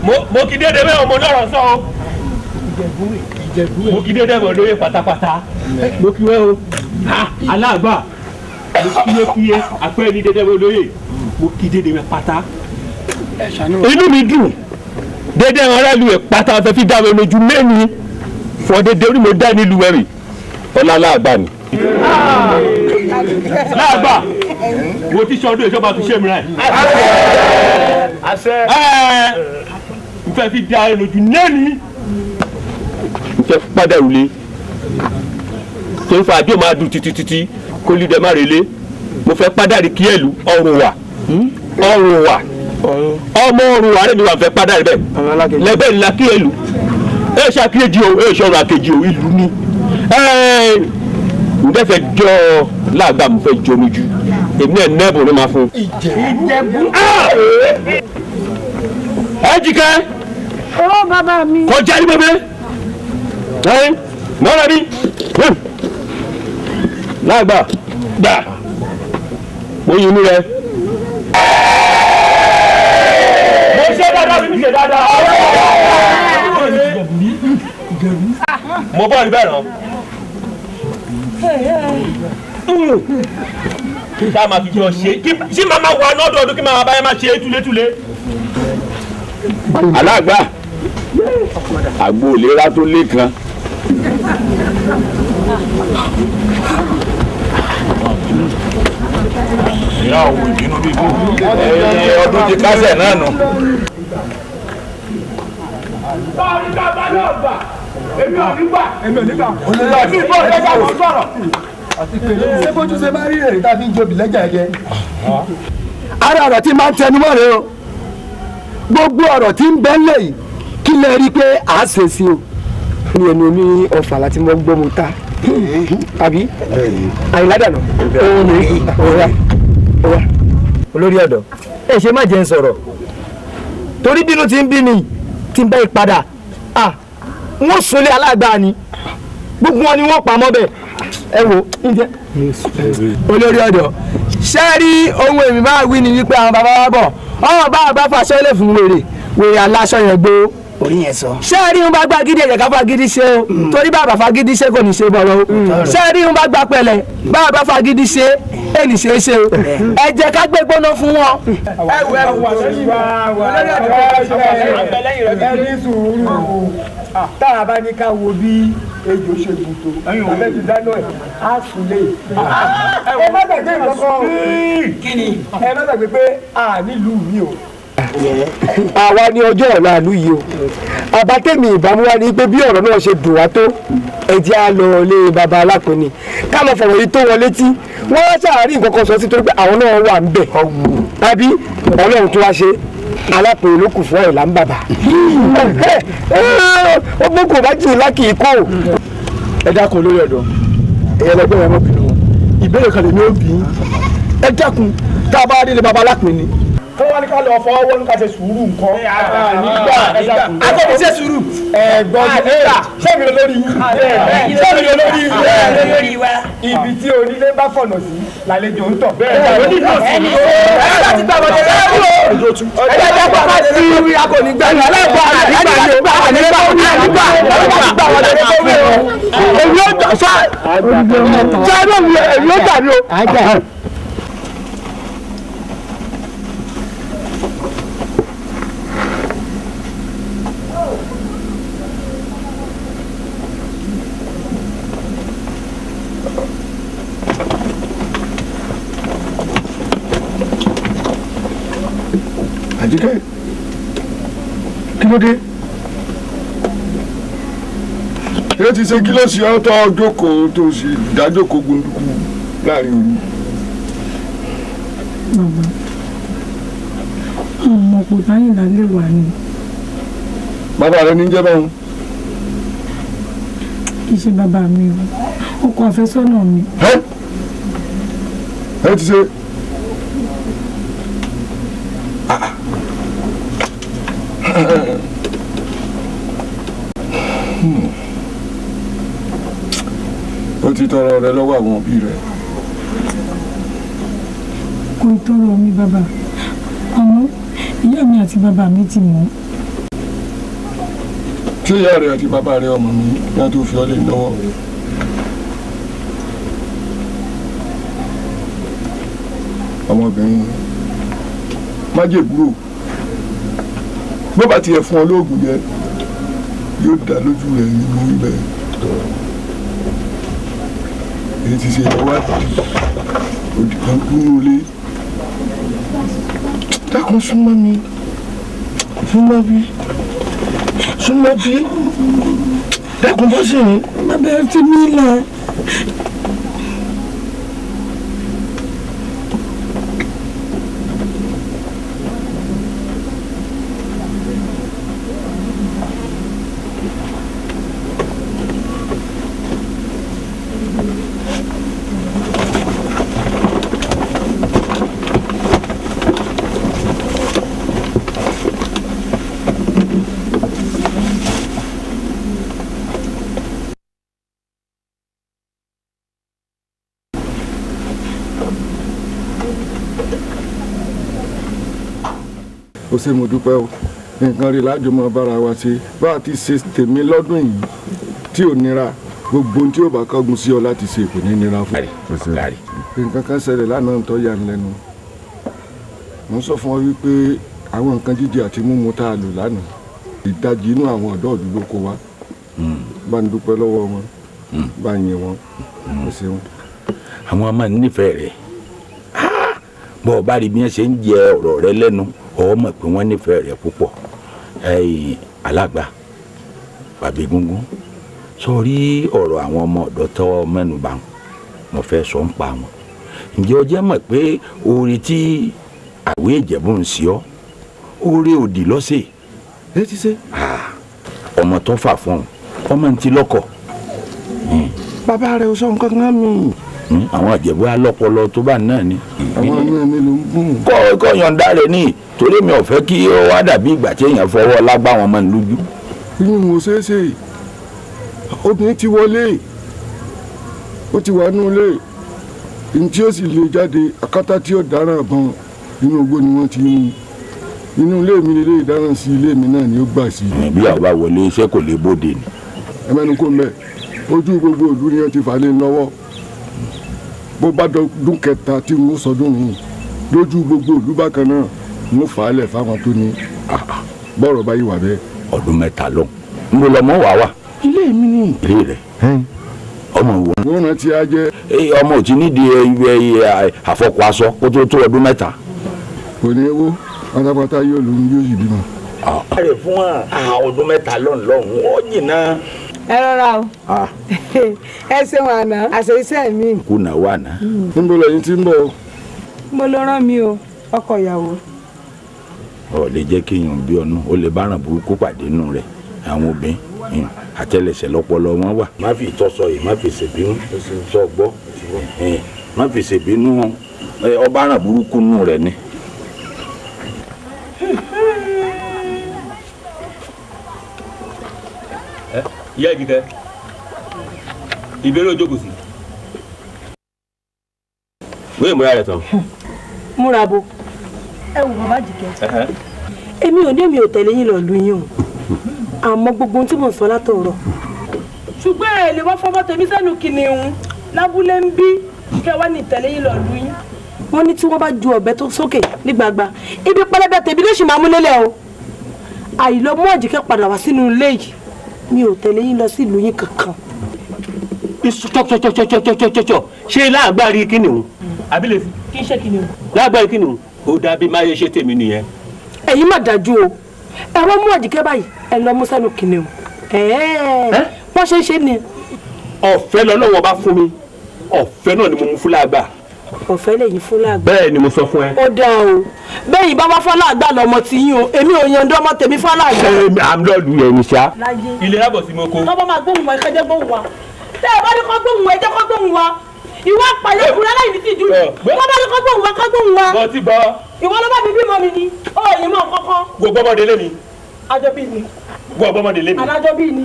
Mo kì í dédé bẹ́ẹ̀ ọmọ náà rọ̀ sọ́ o. Mo kí dédé bọ̀ lóye pátápátá. Mo kí wẹ́ o. Aláàgbà, mo kíyé kíyé, àpẹ́ ní dédé bọ̀ lóye. Mo kí dédé bẹ̀ pátá. Inú mi dùn. Dédé àwọn aráàlú ẹ̀ pátá fẹ́ fi dáwọ́ lójú mẹ́rin. Fọ dédé orí mo dá nílùú ẹ̀rì. Ọlá aláàgbà ni. Láàgbà, mo ti sọdún ìjọba fi ṣé mi rẹ̀. N fẹ́ fi dá ẹ lójú mẹ́rin. N fẹ́ padà wulẹ̀ tó ń fa àjò máa dùn títí títí kó lè dẹ má relé. Mo fẹ́ padà rí kí ẹ̀lú ọrùn wà ọrùn wà ọmọ ọrùn wà rẹ̀ mi wà fẹ́ padà rí bẹ́ẹ̀ lẹ́bẹ̀ẹ́ ńlá kí ẹ̀lú ẹ̀ ṣàkíyèjì o ẹ̀ ṣọ̀rọ̀ àkejì o ìlú ni ẹ̀ n fẹ́ fẹ́ jọ láàgbà mo fẹ́ jọ omi ju èmi ẹ̀ nẹ́ẹ̀bù ló máa fún. Ìjẹ̀bú. Ẹ jìkẹ́. Ó bàbá mi. Kọjá ní bẹ́ẹ̀ mọ́ra mi láàgbà gbà mo yin inú rẹ. Mo ṣe dáadáa mi ṣe dáadáa. Mo bọ́ ìbẹ̀ rán. Ṣá máa fi jọ ṣe kí màmá wà lọ́dọọdún kí màmá báyẹn máa ṣe é túlétúlé. Aláàgbà, àgbo ìlera tó lé kan. Ìyá òwò ìbínú bí kú. Ọdún ti kásẹ̀ náà nù. Báwo ni bàbá náà gbà? Èmi ò ní gbà. Èmi ò ní gbà. Èmi ìbọn ìjọba kò sọ̀rọ̀. Ṣé bójú ṣe máa rí èrè tá a fi ń jobi lẹ́jà ẹ̀jẹ̀? Ara ọ̀rọ̀ tí máa ń tẹnumọ́ rèé o. Gbogbo ọ̀rọ̀ tí ń bẹ ńlẹ̀ yìí kí lè rí i pé à á ṣe sí o. Ní ẹnu ní ọfà láti mọ gbọ́ mo ta àbí Àyìnlá dànù òun ní òwúrà òwúrà. Olórí ọ̀dọ́, ẹ ṣe má jẹ́ ń sọ̀rọ̀ torí bínú ti ń bí mi tí ń bẹ́ ìpadà wọ́n sunlé aláàgbá ni gbogbo wọn ni wọ́n pamọ́ bẹ́ẹ̀ ẹ wo ǹjẹ́. Olórí ọ̀dọ́, ṣé rí ohun èmi máa wí ni wípé àwọn bàbá wa bọ̀ ọ̀hún bá bá faṣọ lè fún wèrè wèrè aláṣọ yẹn gbó. Orí yẹn sọ. Ṣé rí ń bá gba gidi ẹ̀jẹ̀ ká fagídí ṣe o torí bàbá fagídí ṣe kò ní ṣe bọ̀rọ̀ o. Ṣé rí ń bá gba pẹ̀lẹ́ bàbá fagídí ṣe ènì ṣe é ṣe o. Ẹ jẹ́ ká gbé gbóná fún wọn. Ẹ wò ẹ wò olórí ọ̀dọ́ ẹ ní sùúrù tá a bá ní ká wo bí ejò ṣe gùn tó abẹ́ ti dáná ẹ̀ á sùn lé. Ẹ má gbàgbé nǹkan kan ẹ má gbàgbé pé a nílùú mi o. Àwa ní ọjọ́ ọ̀la ìlú yìí o. Àbátẹ́mi ìbámu wa ni pé bí ọ̀rọ̀ náà ṣe dùn wá tó ẹ jẹ́ á lọ lé baba alákòóní ká lọ fọ̀rọ̀ yìí tó wọn létí. Wọ́n á ṣàárín nǹkan kan sọ sí torí pé àwọn náà wà ń bẹ̀. Àbí Ọlọ́run tó wá ṣe alápèrè ló kù fún Àyìnlá ń bàbà. Ó mú kò bá jù lákì í kó. Ẹ dákun olórí ọ̀dọ́, ẹ̀yẹ lẹ́gbẹ́ rẹ̀ mọ́ bínú wọn. Ìbéèrè kan lèmi ó bí yín. Ẹ dákun tá a bá délé baba alápèrè kó wá ní ká lọ fọwọ́ wọ́n ní ká ṣe sùúrù nǹkan. Nígbà akọ̀bí ṣe sùúrù. Ẹ̀gbọ́n sẹ́mi lórí yín sẹ́mi lórí yín ibi tí onílé bá fọ̀nà sí làlejò ń tọ̀. Ẹni láti gbà wọlé lẹ́wọ̀ ẹ̀jẹ̀ jẹ́ pápá sí i a kò ní gbà ní aláìgbà ànígbà ànígbà ànígbà ànígbà wọlé lẹ́wọ̀ èmi ó tọ̀ sá èmi ó tà ní o. Àjíkẹ́, kí ló dé? Kí ti ṣe kí ló ṣe ọ́ tó jókòó tó sì dájókòó gbunduku láàrin òru? Bàbá, ọmọ kò táyìnlá lè wà ní. Bàbá rẹ ní jẹ́ báwọn. Kì í ṣe bàbá mi o, ọkọ àfẹ́sọ́nà mi. Ẹ ti ṣe. Ó ti tọrọ rẹ lọ́wọ́ àwọn òbí rẹ. Kò tọrọ mi bàbá, àmọ́ ìyá mi àti bàbá mi ti mọ̀. Ṣé ìyá rẹ àti bàbá rẹ ọmọ mi ní wọ́n tó fi ọ́ lé lọ́wọ́? Ọmọbìnrin májèbúrò bó bá tiẹ̀ fún ọ lóògùn yẹn yóò dá lójú rẹ̀ ní mo ń bẹ̀. Èyí ti ṣe ìwádìí òdì kan kú ní ilé. Dákun súnmọ́ mi, súnmọ́ bí, súnmọ́ bí, dákun bọ́ sí mi. Bàbá ẹ fi mí lẹ̀. Ó ṣe mo dúpẹ́ o, nǹkan rí lájọmọ́ bára wa ṣe bá a ti ṣe tèmi lọ́dún yìí tí ò nira, gbogbo ohun tí ó bá kọ́gun sí ọ láti ṣe kò ní nira fún ọ. Nǹkan kan ṣẹlẹ̀ lánàá tó yà ń lẹ́nu. Mo ń sọ fún ọ wípé àwọn nǹkan jíjẹ àti mímu tá a lò lánàá ìdajì inú àwọn ọ̀dọ́ ìlú ló kó wa. Bá ń dúpẹ́ lọ́wọ́ wọn, bá ń yìn wọn, ó ṣeun. Àwọn ọmọ nífẹ̀ẹ́ rẹ̀ bọ́ ọ bá rí bí wọ́n ṣe ń jẹ ọ̀rọ̀ rẹ lẹ́nu, ọ mọ̀ pé wọ́n nífẹ̀ẹ́ rẹ̀ púpọ̀. Alágbà bàbá Egúngún, sórí ọ̀rọ̀ àwọn ọmọ ọ̀dọ́ tọ́ mẹ́nu bà wọn, mo fẹ́ sọ ń pa wọn. Ǹjẹ́ o jẹ́ mọ̀ pé oore tí àwé Ìjẹ̀bú ń ṣe ọ́, oore òdì lọ́sẹ̀. Ẹ ti ṣe. Ọmọ tó fà fún ọ, ọmọ ń ti lọ́kọ. Bàbá rẹ̀ ò sọ nǹkan kan mi. Àwọn Ìjẹ̀bú alọ́pọlọ tó bá náà ni. Àwọn ọmọ mi ló ń gùn. Kọ́ yọ̀ǹda rẹ̀ ní torí mi ò fẹ́ kí ó wá dàbí ìgbà tí èèyàn fọwọ́ lágbá wọn mọ́ ní lójú. Inú ò ṣeé ṣe, obìnrin ti wọlé, ó ti wà nínú ilé, ní tí ó sì lè jáde akátá tí ó dáràn bọn inú igbó ni wọ́n ti mú. Inú ilé mi lè dáràn sí, ilé mi náà ni ó gbà sí. Bí àwọn bá wọlé iṣẹ́ kò lè bóde ni. Ẹ mẹ́nu kó mẹ́, ojú gbogbo ìlú ni wọ́n ti fà lé lọ́wọ́. Bó bá dún kẹta tí n ó sọdún mi lójú gbogbo ìlú bákan náà n ó fà á lẹ̀ fáwọn tó ní bọ́ọ̀rọ̀ báyìí wà bẹ́ẹ̀. Ọdún mẹ́ta lọ n bò lọmọ wà wà. Ilé mi ni. Ilé rẹ ọmọ wo. Wọ́n rántí á jẹ́. Ọmọ ò ti nídìí àfọkọ aṣọ kó tó tó ọdún mẹ́ta. Kò ní wó pátápátá yóò lóyún yóò sì bímọ. Ọ̀rẹ́ fún ọdún mẹ́ta lọ́hùn lọ́hùn ó jìnnà. Ẹ rọra o, ẹ ṣeun àná àṣẹ iṣẹ́ mi. Kùnà wà ná. Níbo lẹ́yìn tí ń bọ̀? Mo lọ rán mi o, ọkọ ìyàwó. Ọ lè jẹ́ kéèyàn bí ọ̀nà ó lè bá ràn burúkú pàdé nù rẹ̀ àwọn obìnrin àtẹ́lẹsẹ̀ lọ́pọlọ wọn wà. Má fi ìtọ́sọ yìí, má fi ṣèbínú sọ gbọ́, má fi ṣèbínú ọba ràn burúkú nù rẹ̀ ni. Ìyá Ìbíkẹ́, ìbéèrè ojókòó sí. Wéè múra rẹ̀ tán. Múra bo. Ẹ wò bàbá Àjíkẹ́. Èmi ò ní èmi ò tẹ̀lé yín lọ lu yín o. Àmọ́ gbogbo ohun tí mò ń sọ látọ̀rọ̀. Ṣùgbọ́n ẹ lè wá fọwọ́ tèmi sẹ́nu kìnìún lábúlé ń bí kẹ́ wá ní ìtẹ̀lé yín lọ lu yín. Wọ́n ní tí wọ́n bá ju ọ̀bẹ tó sókè ní gbangba. Ibi pẹlẹbẹ tèmi ló sì máa mú lélẹ̀ o. Àìlọ mú Àjíkẹ́ padà wá sínú ilé yìí. Mi ò tẹ̀lé yín lọ sí ìlú yín kankan. Tsọtsọtsọtsọtsọtsọ ṣé láàgbárí kìnìún? Abilé. Kì í ṣe kìnìún. Láàgbárí kìnìún. Ó dàbí máyé ṣe tèmi nìyẹn. Ẹ̀yin má dájú o. Ẹ wọ́n mú Àjíkẹ́ báyìí, ẹ lọ mú sẹ́nu kìnìún. Wọ́n ṣe é ṣe ni. Ọ̀fẹ́ lọ́lọ́wọ́ bá fún mi, ọ̀fẹ́ náà ni mo mú fún láàgbà. Ọ̀fẹ́ lẹ́yìn fún láàgbà. Bẹ́ẹ̀ ni mo sọ fún ẹ. Ó dáa o, bẹ́ẹ̀ bá wá fọ́láàgbà lọ́mọ tí yín o, èmi ò yan dọ́mọ tèmi fọ́láàgbà. Ẹ àmì lọ́ọ̀lù yẹn ni ṣá. Ilé rábọ̀ sí mo kó. Tọ́ bá máa gbóhùn wa, ìkẹjẹ gbóhùn wa. Tẹ́ ẹ bá ní kọ́ gbóhùn wa, ẹ jẹ́ kọ́ gbóhùn wa. Ìwọ àpàlẹ́ ìkúrẹ́ láì ní tìjú. Wọ́n bá ní kọ́ gbóhùn wa, kọ́ gbóhùn wa. Mo ti gbọ́. Ìwọ ló bá mi bímọ mi ni, ó yìí mọ̀ kọ́kọ́. Wo gbọ́mọdé lé mi. Àjọbí ni. Wo gbọ́mọdé lé mi. Alájọbí ni.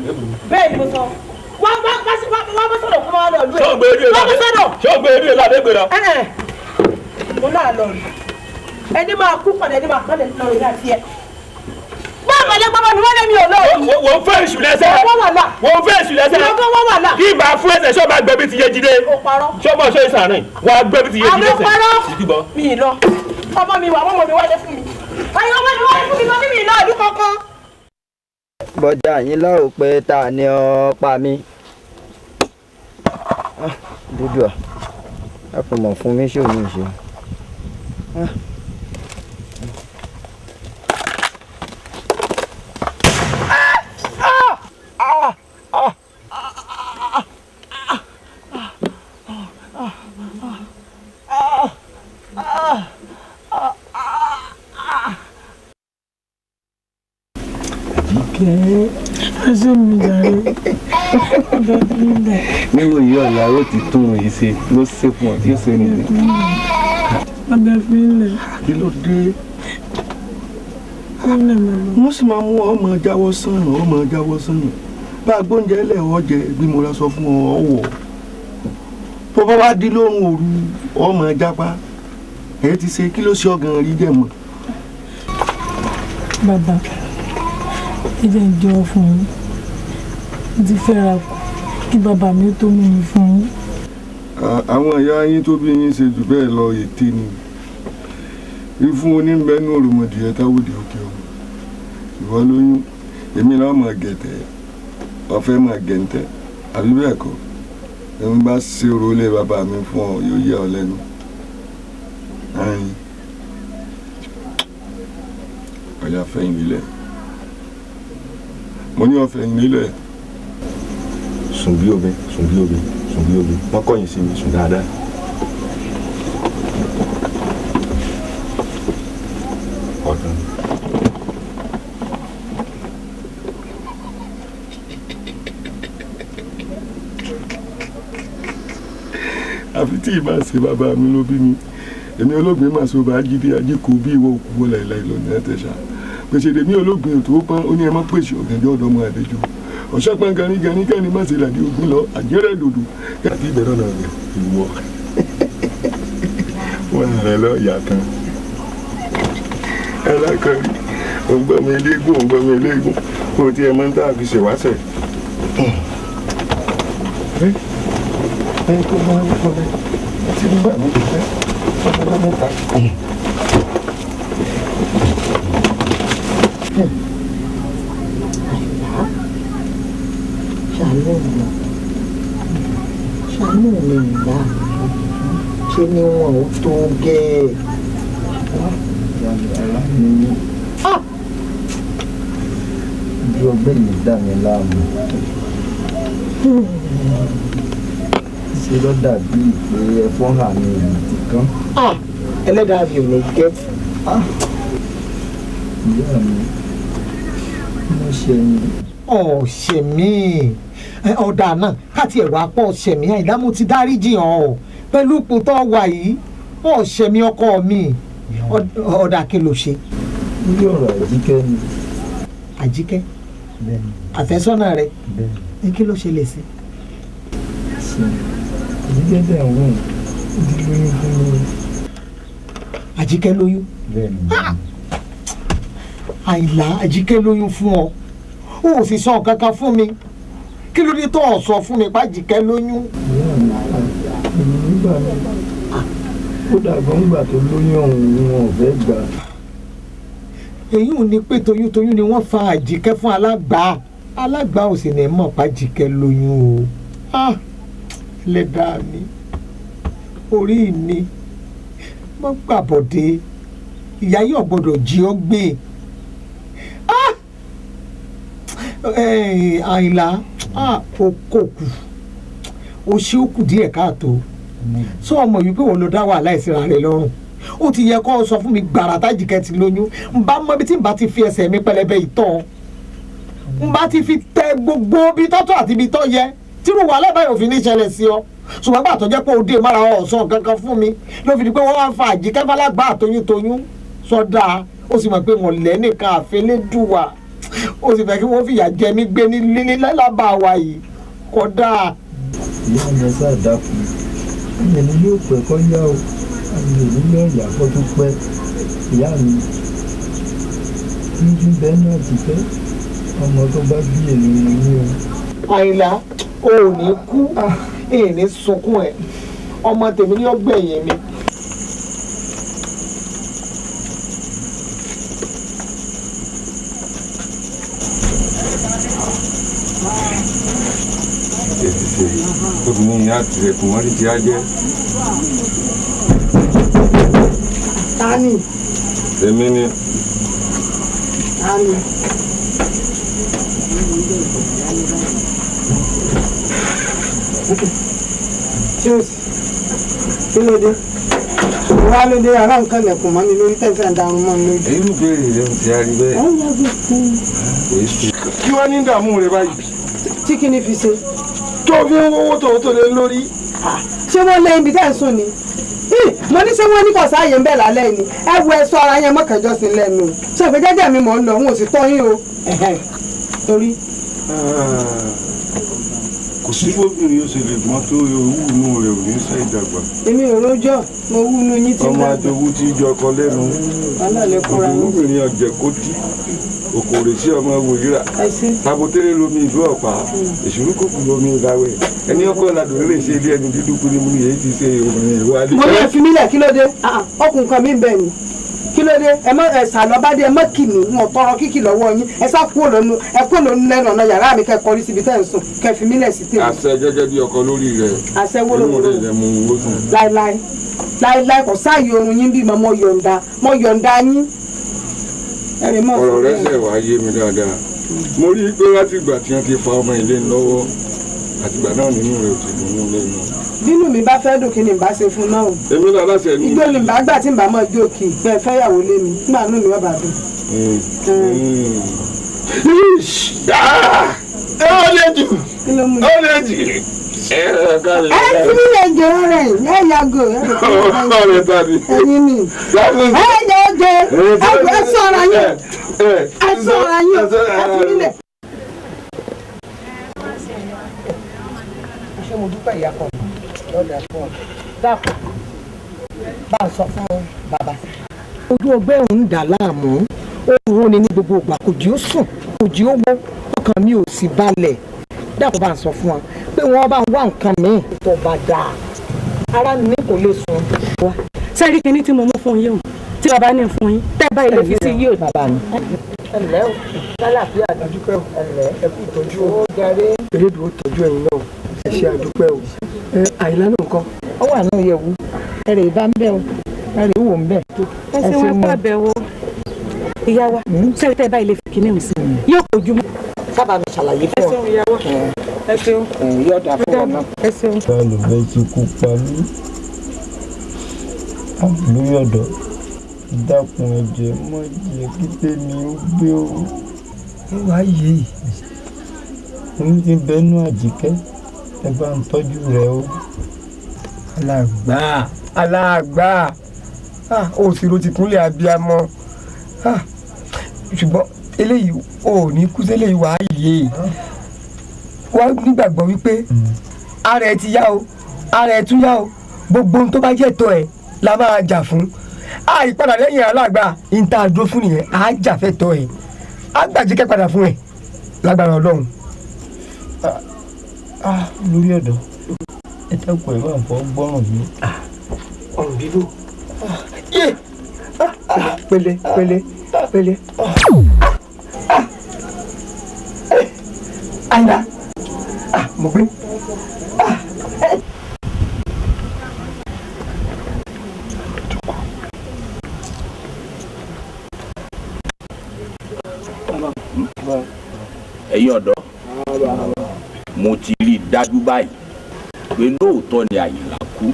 Bẹ́ẹ̀ ni mo sọ. Wá bá sọ̀rọ̀ kó máa lọ lú ẹ̀. Ṣé o gbé eré lọ? Ṣé o gbé eré lọ àbí gbé lọ? Mo náà lọ rí. Ẹni máa kú padà ẹni máa kọ́lẹ̀ lọ rí láti ẹ. Báwo ni bàbá mi wọ́n lé mi ò lọ rí? Wọ́n fẹ́ èṣù lẹ́sẹ̀. Wọ́n wà là. Wọ́n fẹ́ èṣù lẹ́sẹ̀. Wọ́n wà là. Kí ìbá fún ẹsẹ̀ ṣé o máa gbẹ̀bí ti Yéjídé? O parọ́. Ṣé o mọ̀ ṣe ìsàárín? Wọ́n á gbẹ̀bí ti Yéjídé sẹ̀. Àmì parọ́. Mi ì lọ. Ọmọ mi wà, ọmọ mi wálé fún mi. Àyè ọmọ mi wálé fún mi, mo ní mi ì lọ ìlú kankan. Bọ́jà yín lọ́rùn pé ta ni ọ pa mí. Dúdú à, ẹ kò mọ̀ fún mi ṣé òun ṣe. Ẹsẹ̀ mi jàre. Níwò yìí ọ̀la ó ti tún un yìí ṣe ló ṣe fún ọ tí ó ṣe nìyí. Bàbá fi ń lẹ̀. Kí ló dé? Wọ́n sì máa mú ọmọ jáwọ́ sànà ọmọ jáwọ́ sànà. Bá a gbóúnjẹ lẹ̀ ọ́ jẹ bí mo ra sọ fún ọ ọ̀wọ̀. Bó bá wá di lóhùn òru ọmọ jápá. Èyí ti ṣe kí ló ṣe ọ̀gàn rí jẹ̀ mọ́. Bàbá, ẹ jẹ́ n jẹ́wọ́ fún yín. Mo ti fẹ́ra kù kí bàbá mi tó mú mi fún yín. Àwọn ìyá yín tó bí yín ṣe jù bẹ́ẹ̀ lọ ète ni. Ìfún oníbẹ̀ẹ́nú òròmọdìyẹ táwòdì òkè ọ̀hún. Ìwọ lóyún, èmi náà mọ̀ gẹ̀tẹ̀, ọ̀fẹ́ mọ̀ gẹ̀ǹtẹ̀, àbí bẹ́ẹ̀ kọ́. Ẹni bá ṣe orólé bàbá mi fún ọ yóò yẹ ọ lẹ́nu. Ọ̀yà fẹ̀yìn lílẹ̀. Mo ní ọ̀fẹ̀yìn lílẹ̀. Sùn bí omi, sùn bí omi, sùn bí omi. Wọ́n kọ̀yìn sí mi, sùn dáadáa. Ọ̀dún. Àfi tí ìbá ṣe bàbá mi ló bí mi. Èmi olóògbé máa so bá jíde ajíkò bí ìwọ òkú wọlé ìlà ìlọ́nà ẹ̀tẹ̀ṣà. Pèsè èmi olóògbé tó pọ́n ó ní ẹ má pèsè ọ̀gànjọ́ ọ̀dọ́mọ àlejò. Ọ̀ṣọ́ pọ́n ganíganí kẹ́ni má ṣe làdí ogun lọ àjẹrẹ́ dòdò. Àti ìbẹ̀rẹ̀ náà rẹ̀ ìwọ. Wọ́n rẹ̀ lọ ìyá kan. Alákọ̀ọ́rí, òǹgbọ́n mi eléégún, òǹgbọ́n mi eléégún. Kò tí ẹ máa ń tá a fi ṣèwáṣẹ̀. Ẹ kó máa ń kọ́ ẹ tí ń bà mí pẹ́ ọjọ́ mẹ́ta. Ṣàánú mi, ṣàánú mi ìyá, ṣe ni wọn ò tó gẹ́ ẹ̀. Bí ọgbẹ́ yìí dà mí láàmú, ṣe ló dàbí pé ẹ̀fọn hà mí ti kán. Ẹlẹ́dàá mi ò ní jẹ́. Ìyá mi, mo ṣe ni. Ọ̀ṣẹ̀ mi ọ̀dà náà káàtì ẹ̀rọ apá ọ̀ṣẹ̀ mi Àyìnlá mo ti dáríjì hàn ọ́ pẹ̀lú ipò tó wà yìí ọ̀ṣẹ̀ mi ọkọ mi ọ̀dà kí ló ṣe. Lórí ọ̀rọ̀ Àjíkẹ́ ni. Àjíkẹ́ àfẹ́sọ́nà rẹ̀ ní kí ló ṣe lè ṣe. Àjíkẹ́ dẹ̀ ń wò ó ti lóyún fún mi. Àjíkẹ́ lóyún. Àyìnlá Àjíkẹ́ lóyún fún ọ o ò sì sọ nǹkan kan fún mi kí ló dé tó o sọ fún mi pàjíkẹ́ lóyún. Ìyá mi èmi nígbà mi kódà gbọ́ngbà tó lóyún ọ̀hún ni wọn ò fẹ́ gbà. Èyí ò ní pé toyúntoyún ni wọ́n fa Àjíkẹ́ fún alágbà alágbà ò sì ní mọ̀ pàjíkẹ́ lóyún o. Ẹlẹ́dàá mi orí mi mọ́ gbàbọ̀dé ìyá yóò gbọ́dọ̀ jí ọ gbé. Àyìnlá kò kù ó ṣe ó kù díẹ̀ káàtó. Sọ ọmọ yìí pé wọ́n lọ dá wàhálà ìsira rẹ̀ lọ́rùn. Ó ti yẹ kó o sọ fún mi gbàrà tájìkẹ́ ti lóyún. N bá mọ ibi tí n bá ti fi ẹsẹ̀ mi pẹlẹbẹ ìtọ́, n bá ti fi tẹ gbogbo ibi tọ́tọ́ àti ibi tọ́ yẹ tírú wàhálà báyìí òfin ní ṣẹlẹ̀ sí ọ. Ṣùgbọ́n gbà tó jẹ́ pé òde mara ọ̀sán kankan fún mi ló fi di pé wọ́n wá ń fa àjíkẹ́ fálágbá àtoyúntoyún sọ́dà. Ó sì mọ̀ pé wọ́n lẹ́ nìkan àfẹlẹ́dùwà, ó sì fẹ́ kí wọ́n fìyà jẹ mí gbé ní lábàá wa yìí kódà. Ìyá mi ṣáà dákun, ẹni yóò pẹ́ kọ́ yá o, àmì èmi yóò yà kó tó pẹ́. Ìyá mi ní bẹ́ẹ̀ náà ti fẹ́ ọmọ tó bá bí èmi ni mí o. Àyìnlá o ò ní kú, èmi sunkún ẹ, ọmọ tèmi ní ọgbẹ̀yìn mi. Obìnrin yìí á tilẹ̀kùn wọ́n ní ti á jẹ́. Tani. Èmi ni. Tani. Ṣé kí ló dé? Wá ló dé ará nǹkan lẹ̀kùn mọ́ mi lórí tẹ̀sán darun mọ́ mi lórí. Irú béèrè rẹ̀ ti á rí bẹ́ẹ̀. Kí wàá ní ìdààmú rẹ báyìí? Tí kí ni fi ṣe? Tó fi ń wọ́wọ́ tó lé lórí. Ṣé wọ́n lé ibi tẹ́ ń sùn ni? Mo ní ṣé wọ́n ní kò sáàyè ń bẹ̀ lálẹ́ ni? Ẹ wo ẹ sọ ara yẹn mọ́kànjọ́ sí lẹ́nu. Ṣé ìfẹ́ jẹ́jẹ́ mi mò ń lọ, n ò sì tọ́ yín o. Torí. Kò sí bóbìnrin yóò ṣe lè gbọ́n tó owó inú rẹ̀ ò ní sẹ́ ìdàgbà. Èmi ò rójọ́, mo wú inú yín tí ń ọmọ dàgbà. adowú tí jọkọ lẹ́nu. Alálẹ̀ kóra yín. Obìnrin ọ̀jẹ̀ kó dí òkòrè sí ọmọ wòyíra. Tabotẹ́lẹ̀ lomi ìlú ọ̀pá, èṣùrú kòkù lomi ìlàwẹ̀. Ẹni ọkọ ládùn lè ṣe ilé ẹni dúdú kú ní mú ni èyí ti ṣe obìnrin ìlú alẹ́. Mo ní ẹ fi mí lẹ̀, kí ló dé? Ọkùnrin kan mi ń bẹ̀ ni. Kí ló dé? Ẹ mọ ẹ sàlọ́bádé, ẹ mọ kì mí, wọn tọrọ kíkì lọ́wọ́ yín. Ẹ sá kúrò lónú, ẹ kúrò lónú lẹ́nu ọ̀nà yàrá mi kẹ́ kọrí síbi tẹ́ ń sùn, kẹ́ fi mí lẹ̀ sí tèmi. Àṣẹ gẹ́gẹ́ bí ọkọ lórí rẹ̀. Àṣẹ wóró Inú rẹ̀ lẹ̀ mú un ó sùn. Láíláí láíláí kò sáàyè oorun yín bí mo yọ̀ǹda, mo yọ̀ǹda yín. Ọ̀rọ̀ rẹ̀ ṣẹ̀ wá yé mi dáadáa. Mo rí i pé láti ìgbà tí wọ́n ti fa ọmọ ilé lọ́wọ́, àtìgbà náà nínú rẹ̀ ò ti dùn ún lẹ́nu. Bínú mi bá fẹ́ dùn kí ni n bá ṣe fún náà o. Èmi náà láṣẹ ní. Igbó ni n bá gbà tí n bá mọ̀ jó kì í pẹ́ fẹ́yàwó lé mi nígbà inú mi ọba dùn. Ó lè jù, ó lè jù. Ẹ tí mi lè jẹ ọ̀rẹ́ ẹ yàgò. Ọ̀rẹ́ ta ni. Ẹ̀yin ni. Ẹ yà ó jẹ ẹ sọ̀rọ̀ yín, ẹ sọ̀rọ̀ yín, ẹ fi mí lẹ̀. Ṣé mo dúpẹ́ ìyá kan lọ́dà fún ọ? Dákun, bá a sọ fún bàbá. Ojú ọgbẹ́ òun ń dà láàmú, ó rún ni ní gbogbo ìgbà, kò jí ó sùn, kò jí ó wọ́, ọkàn mi ò sì balẹ̀. Dákun, bá a sọ fún wa pé wọ́n bá ń wá nǹkan míì tó bá dáa. Ara mi kò lè sùn. Sẹ́ẹ̀rí kinní tí mo mú fún yín o, tí bàbá ní fún yín, tẹ́ bá ilé fi sí yóò. Bàbá mi. Ẹ ǹlẹ́ o, lálàáfíà àdúpẹ́ o, ẹ ǹlẹ́, ẹ kú ìtọ́jú o. Ó jàre. Elédùn ó tọ́jú ẹ̀yin náà, ẹ ṣe àdúpẹ́ o. Ẹ Àyìnlá náà ńkọ́? Ó wà náà yẹ̀wù, ẹ rè bá ń bẹ̀ o, ẹ rè wò ń bẹ̀. Ẹ ṣe wọn kó àbẹ̀wò ìyá wa, sẹ́ẹ̀rí tẹ́ bá ilé fi kinní mi sí yóò kojú mọ́. Sábà mi ṣàlàyé fún ọ. Ẹ ṣeun ìyá wa, ẹ ṣeun. Yóò dà fún ọ náà. Ẹ ṣeun. Ta ló fẹ́ ti kú pa mí? Lórí ọ̀dọ̀, dákun ẹ̀jẹ̀ mọ́ jẹ́ kí tèmi ó gbé o. Ó wá yé oyún ti bẹnu Àjíkẹ́, ẹ bá ń tọ́jú rẹ̀ o. Alàgbà, alàgbà, ó sì ro ti kúnlẹ̀ abiyamọ. Ṣùgbọ́n eléyìí ò ní kú séléyìí wàá yé. Wá nígbàgbọ́ wípé ara ẹ ti yá o, ara ẹ tún yá o, gbogbo ohun tó bá jẹ́ tọ́ ẹ la máa jà fún. Àìpadà lẹ́yìn alàgbà ìta dúró fún nìyẹn, á jà fẹ́ tọ́ ẹ, á gbàjíkẹ́ padà fún ẹ lágbára Ọlọ́run. Lórí ọ̀dọ̀, ẹ dákun ẹ bá ń fọ́ gbọ́ràn mi. Ọ̀rùn bíbó. Pẹ̀lẹ́ pẹ̀lẹ́ pẹ̀lẹ́. Àyìnlá, mo gbé. Ẹ̀yin ọ̀dọ́. Mo ti rí i dájú báyìí pé lóòótọ́ ni Àyìnlá kú.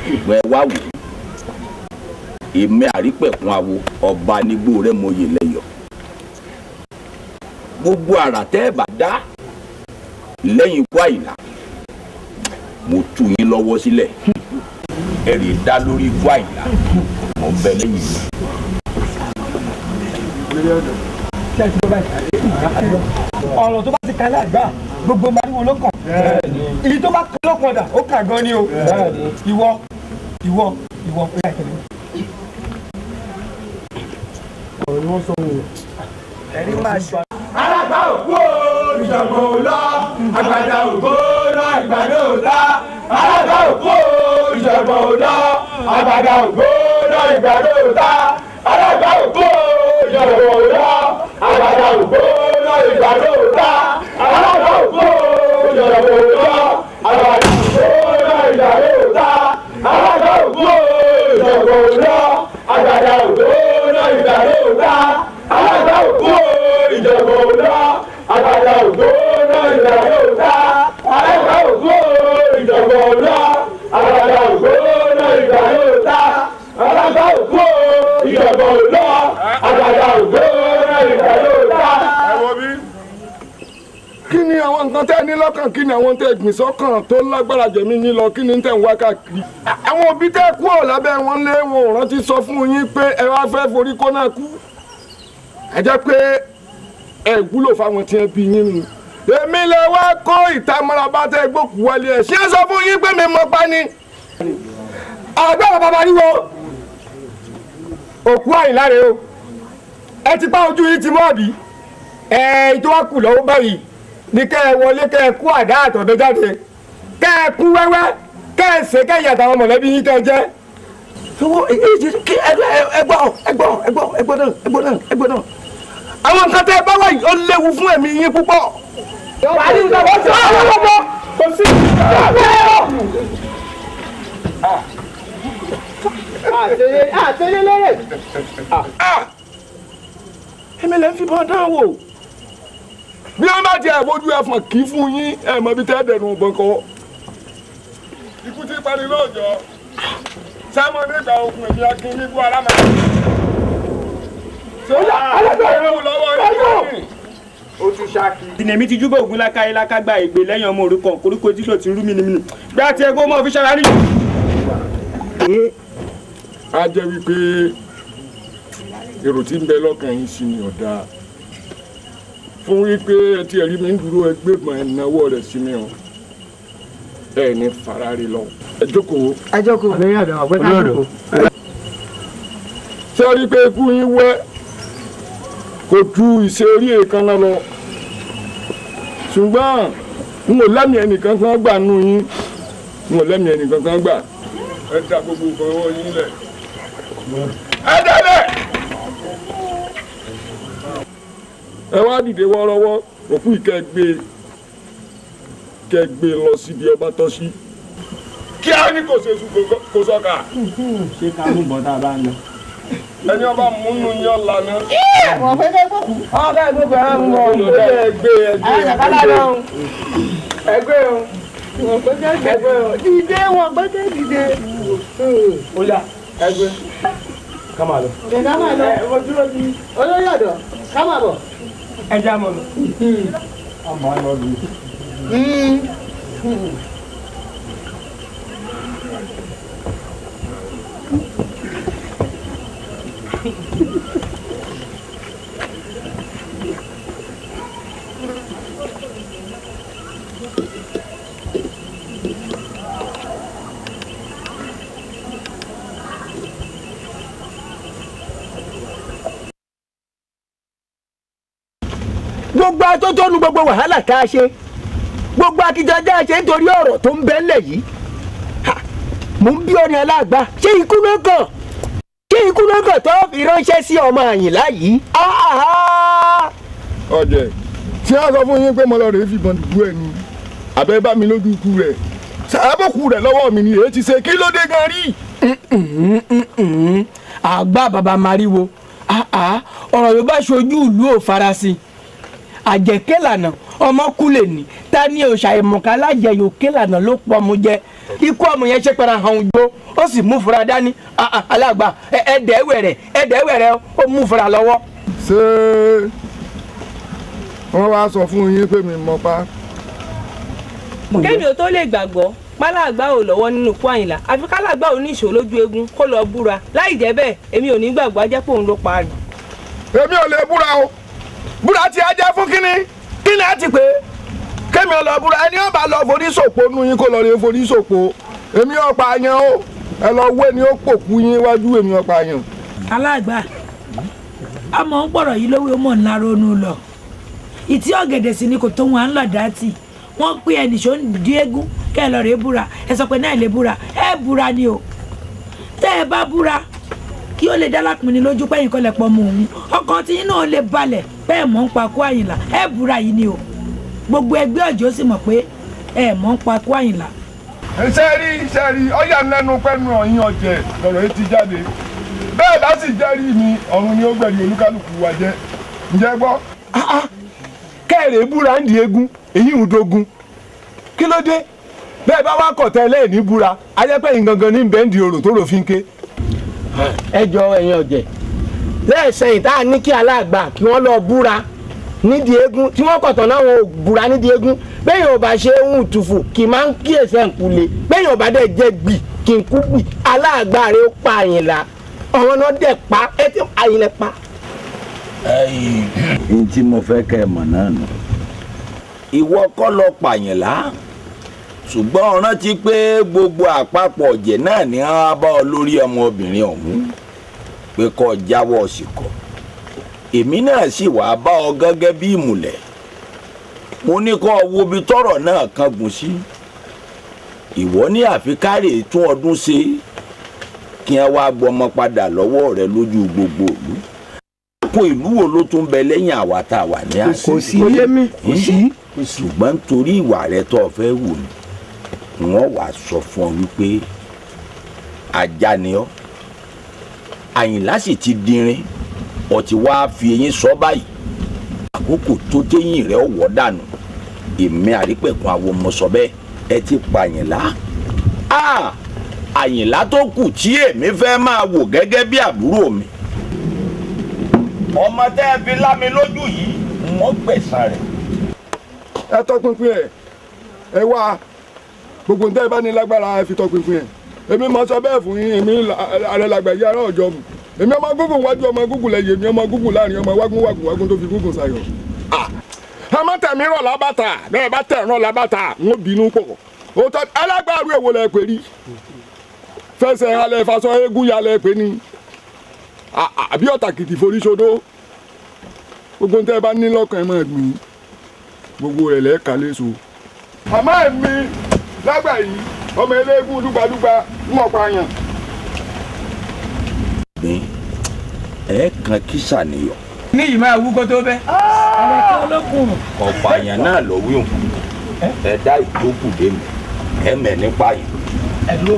Ṣùgbọ́n ẹ wá wò ó, èmi Àrípẹ̀kun awo ọba nígbó rẹ̀ mọyè lẹ́yọ̀. Gbogbo àrà tẹ́ ẹ bá dá lẹ́yìn ikú Àyìnlá, mo tú yín lọ́wọ́ sílẹ̀. Ẹ lè dá lórí ikú Àyìnlá, mo ń bẹ lẹ́yìn mi. Ọ̀rọ̀ tó bá ti kan lágbà gbogbo mariwo ló kàn. Èyí tó bá kan ló padà ó kà gan ni o. Ìwọ ìwọ ìwọ ó yà tẹ̀lé. Ọ̀rọ̀ ni wọ́n sọ wò. Ẹ̀rí máa ṣe. Alágbá òkú o, ìjọ̀gbọ̀n ò lọ, àgbàdà ògbó náà ìgbàdo ò ta. Alágbá òkú o, ìjọ̀gbọ̀n ò lọ, àgbàdà ògbó náà ìgbàdo ò ta. Alágbá òkú o, ìjọ̀gbọ̀n ò lọ, àgbàdà ògbó náà ìgbàdo ò ta. Alágbá òkú o, ìjọ̀gbọ̀n ò lọ, àgbàdà ògbó náà ìgbàdo ò ta. Alágbá òkú o, ìjọ̀gbọ̀n ò lọ, àgbàdà ògbó náà ìgbàdo ò ta. Alágbá òkú o, ìjọ̀gbọ̀n ò lọ, àgbàdà ògbó náà ìgbàdo ò ta. Alágbá òkú o, ìjọ̀gbọ̀n ò lọ, àgbàdà ògbó náà ìgbàdo ò ta. Alágbá òkú o, ìjọ̀gbọ̀n ò lọ, àgbàdà ògbó náà ìgbàdo ò ta. Ẹ wo bí, kí ni àwọn nǹkan tẹ́ ní lọ́kàn, kí ni àwọn tẹ́ gbìn sọ́kàn tó lágbára jẹ̀mí yín lọ, kí ni tẹ́ ń wá káàkiri? Àwọn òbí tẹ́ kú ọ̀ lábẹ́ wọn lé wọn ò rántí sọ fún yín pé ẹ wá fẹ́ forí kó náà kú. Ẹ jẹ́ pé ẹ wúlò fáwọn tí ẹ bí yín nù. Èmi lè wá kó ìtamọ́ra bá tẹ́ gbókù wọlé ẹ̀. Ṣé ẹ sọ fún yín pé mi mọ pa ni? Àgbà bàbá ríwo òkú Àyìnlá rèé o. Ẹ ti pa ojú yín ti mọ́ àbí? Ẹ tó wá kù lọ́wọ́ báyìí ni kẹ́ ẹ wọlé, kẹ́ ẹ kú àdá àtọ̀bẹ jáde, kẹ́ ẹ kú wẹ́wẹ́, kẹ́ ẹ ṣe kẹ́ ìyàtọ̀ àwọn mọ̀lẹ́bí yín kẹ́ ẹ jẹ́. Ẹ gbọ́ ẹ gbọ́ ẹ gbọ́ ẹ gbọ́ náà ẹ gbọ́ náà ẹ gbọ́ náà. Àwọn nǹkan tẹ́ ẹ bá wà yìí ó léwu fún ẹ̀mí yín púpọ̀. Wàá ní nǹkan wọ́n ti wọ́n wọ́n wọ́n kò sí. Àtẹlé lérè. Èmi lè ń fi bọ́n dán wò. Bí wọ́n bá ti àfojú ẹ̀fọn kì í fún yín, ẹ̀ mọ̀ bí tẹ́ dẹ̀nu ọ̀gbọ̀n kọ́. Ikú ti parí lóòjọ́. Sámọ̀ nígbà ogun èmi akin nígbó alámà. Ìnẹ̀mí ti júbọ̀ ògùn lákàyè lákàgbà ègbè lẹ́yìn ọmọ òrukàn koríko tí kò ti rú mìnìmìnì. Bí a ti ẹgbẹ́ ọmọ òfin ṣara rí. A jẹ́ wípé èrò tí ń bẹ lọ́kàn yín sí ni ọ̀dà. Fún wípé ẹ ti ẹ̀rí mi ń dúró ẹgbẹ́ ìgbọ̀n ẹ̀náwó rẹ̀ sí mi o. Ẹ ní farari lọ. Ẹ jókòó. Ẹ jókòó. Ṣé o rí pé ikú yín wẹ́ kò ju ìṣe orí èékánná lọ? Ṣùgbọ́n n ò lẹ́mìí ẹnìkan kan gbà nù yín. N ò lẹ́mìí ẹnìkan kan gbà. Ẹ dá gbogbo nǹkan ọwọ́ yín lẹ̀. Ẹ dálẹ̀! Ẹ wá dìde wọ́ọ́rọ́wọ́ òkú ìkẹgbẹ́ kẹgbẹ́ lọ síbi ọba tọ́ sí. Kí á ní kò ṣe sùn kò sọ́ka. Ṣé ká mú bọ́ tá a bá ń lọ? Ẹni ọba múnú yán lana. Wọ́n fẹ́ kẹ́ gbókù. Ọ̀gá ìgbókù ẹ̀ ń mọ̀ ọ́. Ẹgbẹ́ ẹgbẹ́ ẹgbẹ́ o. Wọ́n gbẹ́gẹ́ ẹgbẹ́ o. Dìde wọ́n gbẹ́gẹ́ dìde. Ó yá ẹgbẹ́. Ká máa lọ. Ká máa lọ. Ẹ mo dúró bí. Olórí ọ̀dọ́ ká máa bọ̀. Ẹ já mọ̀ lọ. A máa lọ lù. Gbogbo atótónu gbogbo wàhálà tá a ṣe, gbogbo akitiyan tá a ṣe nítorí ọ̀rọ̀ tó ń bẹ ńlẹ̀ yìí. Mò ń bí ọ̀rìn aláàgbá, ṣé ikú ló kàn? Ṣé ikú ló kàn tó fi ránṣẹ́ sí ọmọ Àyìnlá yìí? Ọ̀jẹ̀ tí a sọ fún yín pé mo lọ rèé fìbọn dùbú ẹ ni àbẹ bá mi lójú ikú rẹ̀ àbọ̀kù rẹ̀ lọ́wọ́ mi ni èyí ti ṣe kí ló dé gan rí. Àgbà bàbá mariwo ọ̀rọ̀ yóò bá ṣojú ìlú ò farasin. Àjẹkẹ́ lànà Ọmọ kú lè ní ta ni òòṣà ìmọ̀ká alájẹyò kélànà ló pọ̀ mu jẹ. Ikú ọmọ yẹn ṣe pẹ̀lú àwọn òjò ó sì mú fura dání. Alágbà ẹ̀ẹ́dẹ̀wẹ̀rẹ̀ ó mú fura lọ́wọ́. Ṣé wọ́n wá sọ fún yín pé mi mọ̀ pa? Kémi ò tó lè gbàgbọ́ pálàgbà ò lọ́wọ́ nínú ikú Àyìnlá, àfi kálàgbà ò ní ìṣòro lójú eegun kó lọ búra. Láì jẹ́ bẹ́ẹ̀ èmi ò ní gbàgbọ́, ajẹ́ pé òun ló pa á. Èmi ò lè búra o. Búra tí a jẹ́ fún kínní kínní á ti pé kémi ò lọ búra. Ẹni ó bá lọ forí sòpò nú yín kó lọ rí forí sòpò. Èmi ò pa àyàn o, ẹ lọ wé ni ó pòkú yín wájú, èmi ò pa àyàn. Alágbà ọmọ ń pọ̀rọ̀ yìí lówó mọ̀ ńlá ronú lọ. Ìtí ọ̀gẹ̀dẹ̀ sì ni kò tó wọn à ń lọ dátì. Wọ́n pé ẹnì ṣó ń di eégún kẹ́ ẹ lọ rèé búra. Ẹ sọ pé náà lè búra, ẹ búra ni o. Tẹ́ ẹ bá búra kí ó lè dá lápinni lójú pẹ́yìn kọ́lẹ̀ pọ̀ mọ́ òun, ọkàn tí inú lè balẹ̀ bẹ́ẹ̀ mọ̀ ń pa kú Àyìnlá. Ẹ búra yìí ni o. Gbogbo ẹgbẹ́ ọ̀jọ́ sì mọ̀ pé ẹ mọ̀ ń pa kú Àyìnlá. Ṣé rí ọyà lẹ́nu pẹ́nu ọ̀yìn ọ̀jẹ̀ lọ̀rọ̀ yìí ti jáde. Bẹ́ẹ̀ bá sì jẹ́rìí mi, ọ̀run ni ó gbẹ̀rí olúkálùkù wa jẹ́. Ǹjẹ́ gbọ́? Kẹ́rẹ̀ búra ń di eégún, èyí ń dogun. Kí ló dé? Bẹ́ẹ̀ bá wá kọ̀tẹ́ lẹ́ẹ̀ní búra, ajẹ́pẹ́ gangan ní bẹ́ẹ̀ ń di orò tó rò fi ń ké. Ẹ jọ ẹ̀yin ọ̀jẹ̀ lẹ́ẹ̀sẹ̀yìn tá a ní kí aláàgbà kí wọ́n lọ búra nídìí eégún, tí wọ́n kọ̀tọ̀ náà wọn ò búra nídìí eégún. Bẹ́ẹ̀ yóò bá ṣe ń tùfù kì máa ń kíyèsí ẹ̀ ń kulè. Bẹ́ẹ̀ yóò bá dẹ̀ jẹ́ gbì kì ń kú gbì. Aláàgbà rẹ̀ ó pa Àyìnlá, ọ̀rọ̀ náà dẹ̀ pa ẹ tí Àyìnlá pa. N tí mo fẹ́ kẹ́ ẹ mọ̀ náà nù, ìwọ kọ́ lọ pàyìnlá, ṣùgbọ́n rántí pé gbogbo àpapọ̀ ọ̀jẹ̀ náà ní á bá ọ lórí ọmọbìnrin ọ̀hún pé kó jáwọ́ síkọ̀. Èmi náà sì wàá bá ọ gẹ́gẹ́ bí ìmùlẹ̀. Mo ní kó wo ibi tọ́rọ̀ náà kángun sí. Ìwọ ní àfikárè tún ọdún ṣe kí ẹ wá gbọmọ padà lọ́wọ́ rẹ lójú gbogbo ìlú. Kó ìlú wo ló tún bẹ lẹ́yìn àwa tá a wà ní àná? Kò sí kò sí. Ṣùgbọ́n nítorí ìwà rẹ tó o fẹ́ wù mí, wọ́n wàá sọ fún ọ wípé ajá ni ọ́. Àyìnlá sì ti dirin, ó ti wá fi eyín sọ báyìí. Àkókò tó téyìn rẹ̀ ọ̀wọ́ dànù. Èmi àrípẹ̀kun àwọn ọmọ sọ bẹ́ẹ̀, ẹ ti pa Àyìnlá. Àyìnlá tó kù tí èmi fẹ́ máa wò gẹ́gẹ́ bí àbúrò mi. Ọmọ tẹ́ ẹ fi lá mi lójú yìí, wọ́n gbẹ̀san rẹ̀. Ẹ tọpinpin ẹ, ẹ wá gbogbo nǹkan ẹ bá ní lágbára ẹ fi tọpinpin ẹ. Èmi mọ sọ bẹ́ẹ̀ fún yín, èmi ààrẹ làgbà yìí ará ọjọ́ mu. Èmi ọmọ gúngùn wájú, ọmọ gúngùn lẹ́yìn, èmi ọmọ gúngùn láàrin, ọmọ wágún wágún wágún tó fi gúngùn sayọ̀. Ẹ má tẹ̀ mí rọ̀ lábàtà, bẹ́ẹ̀ bá tẹ̀ rọ̀ lábàtà, ń bínú pọ̀. Òótọ́ alágbàrú èwo lẹ pè rí? Fẹsẹ̀ halẹ̀ fasọ eégún yalẹ̀ pè ní. Àbí ọ̀tàkìtì forí sódó. Gbogbo nǹkan ẹ bá ní lọ́kàn ẹ máa gbìn. Gbogbo rẹ̀ lẹ́ẹ̀ka léso. Àmọ́ èmi lágbà yìí, ọmọ eléégún dúgbàdúgbà ń mọ̀ pa yàn. Ẹ kan kísà nìyọ. Ní yìí máa wú kó tó bẹ́. Ọ̀rẹ́ kan olókùn. Ọ̀pọ̀ àyàn náà lọ wí òun. Ẹ dá ìjókòó dé mi, ẹ mẹ̀ nípa yìí. Ẹ dúró,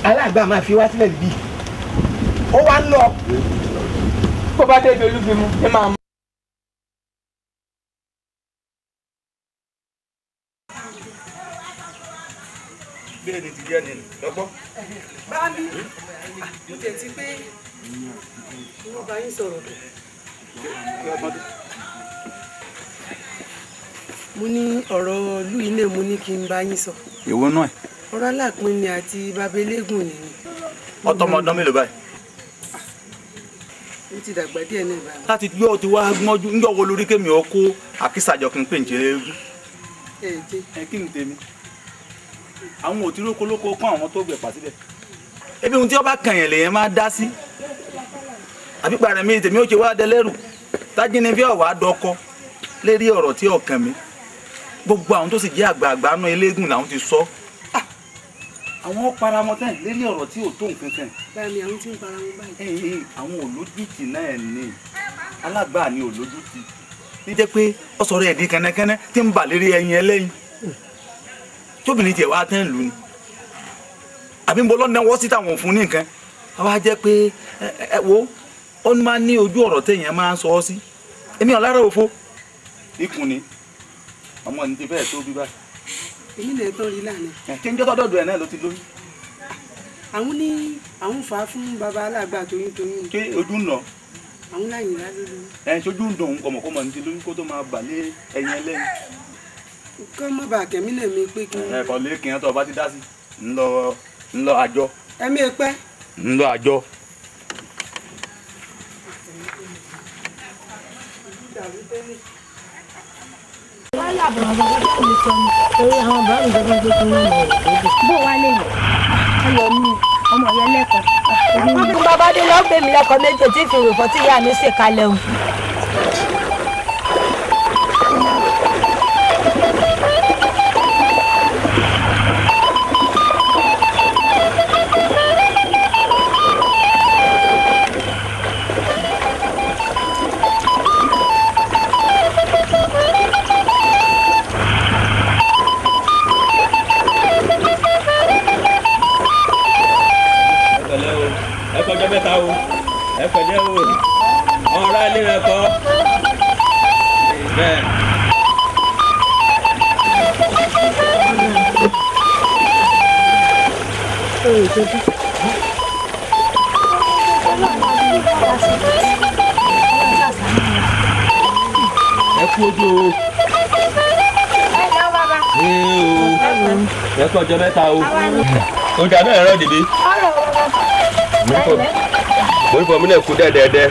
aláàgbà máa fi wá sílẹ̀ níbí. Ó wá ń lọ. Bó bá débi olúfimú, ẹ máa mú. Bẹ́ẹ̀ ni ti jẹ́ ni lọ́gbọ́n. Bá mi, mo tẹ̀ ti pé wọ́n bá yín sọ̀rọ̀. Mo ní ọ̀rọ̀ ìlú yìí náà mo ní kí n bá yín sọ. Èwo náà? Ọ̀rọ̀ Aláàpín ni àti bàbá eléégún ni. Ọtọmọ ọdún mélòó báyìí? Ó ti dàgbà díẹ̀ náà báyìí. Láti yọ ti wá gbọ́njú, ń yọ̀wọ́ lórí kémi ọ kó àkísàjọ kí n pè ń jẹ eégún. Ẹ jẹ́. Ẹ kí ni tèmi? Àwọn òtí rókolóko kán àwọn tó gbẹ̀pà síbẹ̀. Ebi ohun tí ọba kànyàn lèyàn máa dá sí. Àbí parẹ́ mi tèmi ó ṣe wá dẹlẹ́rù. Tájínigbé ọ̀wá dọkọ lérí ọ̀rọ̀ tí ọkàn mi. Gbogbo àwọn tó sì jẹ́ àgbààgbà nú eléégún làwọn ti sọ. Àwọn para wọn tán lérí ọ̀rọ̀ tí ò tó nǹkan kan. Báyìí àwọn tí ń para wọn báyìí. Àwọn olójútì náà ni alágbà ni olójútì. Ní jẹ́ pé ó sọ̀rọ̀ ẹ̀dín kẹ́nẹ́kẹ́nẹ́ tí ń bà lérí ẹyin ẹlẹ́yin. Tóbìnrin tiẹ̀ wá tẹ́ ń lù ni. Àbí ń bọ́ lọ́nà wọ́n sí táwọn fún ní nǹkan. Àwa jẹ́ pé ẹ wo ó máa ní ojú ọ̀rọ̀ téèyàn máa ń sọ ọ́ sí. Èmi ò lára òfo. Ikùn ni Ọmọ ní ti fẹ́ẹ̀ tó bí báyìí. Èmi lè tán rí lánàá. Kí n jọ́ tọ́dọ̀dọ̀ ẹ̀ náà ló ti lóyún. Àwọn ní àwọn fà á fún baba alágbà toyún toyún. Ṣé ojú ń nà? Àwọn láyìnlá ló lóyún. Ẹ ṣojú ń dùn òun kọ̀mọ̀kọ́mọ̀ ní ti lóyún kó tó máa bà lé ẹyin ẹlẹ́yin. Kọ́ mọ́ bàa kẹ́mí náà mi pé kí. Ẹ kọ́ lé kí n tó ọba ti dá sí ńlọ àjọ. Ẹ̀mí ẹ pẹ́. Ńlọ àjọ. Bó wá lè yọ ayọ̀ mi ọmọ yẹn lẹ́kọ̀ọ́. Bàbá dé lọ gbé mi lẹ́kọ̀ọ́ méjì tí fi ròfọ́ tí ìyá mi ṣe kalẹ̀ o. Ẹ kú ọjọ́ mẹ́ta o. Ọjà náà ẹ̀rọ dìde. Mo ní fọ mi náà kú dẹ́dẹ́dẹ́.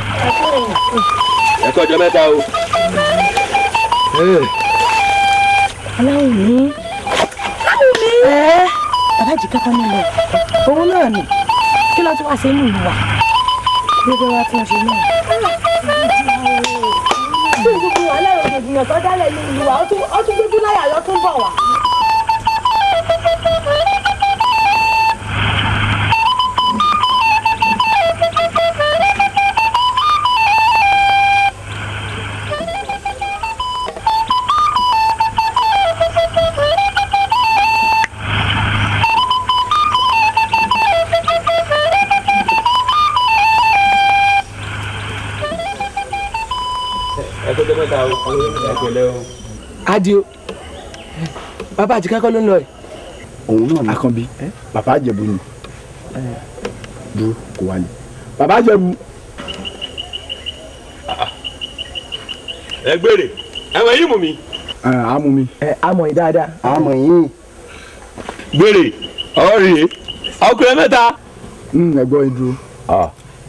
Ẹ kú ọjọ́ mẹ́ta o. Aláwọ̀ mi. Aláwọ̀ mi. Bàbá Àjíkẹ́ kọ́ ní lọ. Òun náà nì. Kí ló tún wá sí inú ìlú wa? Gbogbo wa tí wọ́n ṣe náà. Ṣé gbogbo wàhálà rògbòdìyàn tó dálẹ̀ ní ìlú wa? Ó tún gbójú láyà lọ tún bọ̀ wá. Adio, bàbá Àjíkẹ́ kọ́ ló ń lọ yìí. Òun náà ni Àkànbí, bàbá Ìjẹ̀bú ni. Dúró kò wá ní. Bàbá Ìjẹ̀bú. Ẹ gbére, ẹ̀wọ̀n yìí mú mi. A mú mi. Ẹ a mọ̀ yín dáadáa. A mọ̀ yín. Gbére, ọ̀rẹ́ ọkùnrin mẹ́ta. Ẹ gbọ́ ẹ dúró.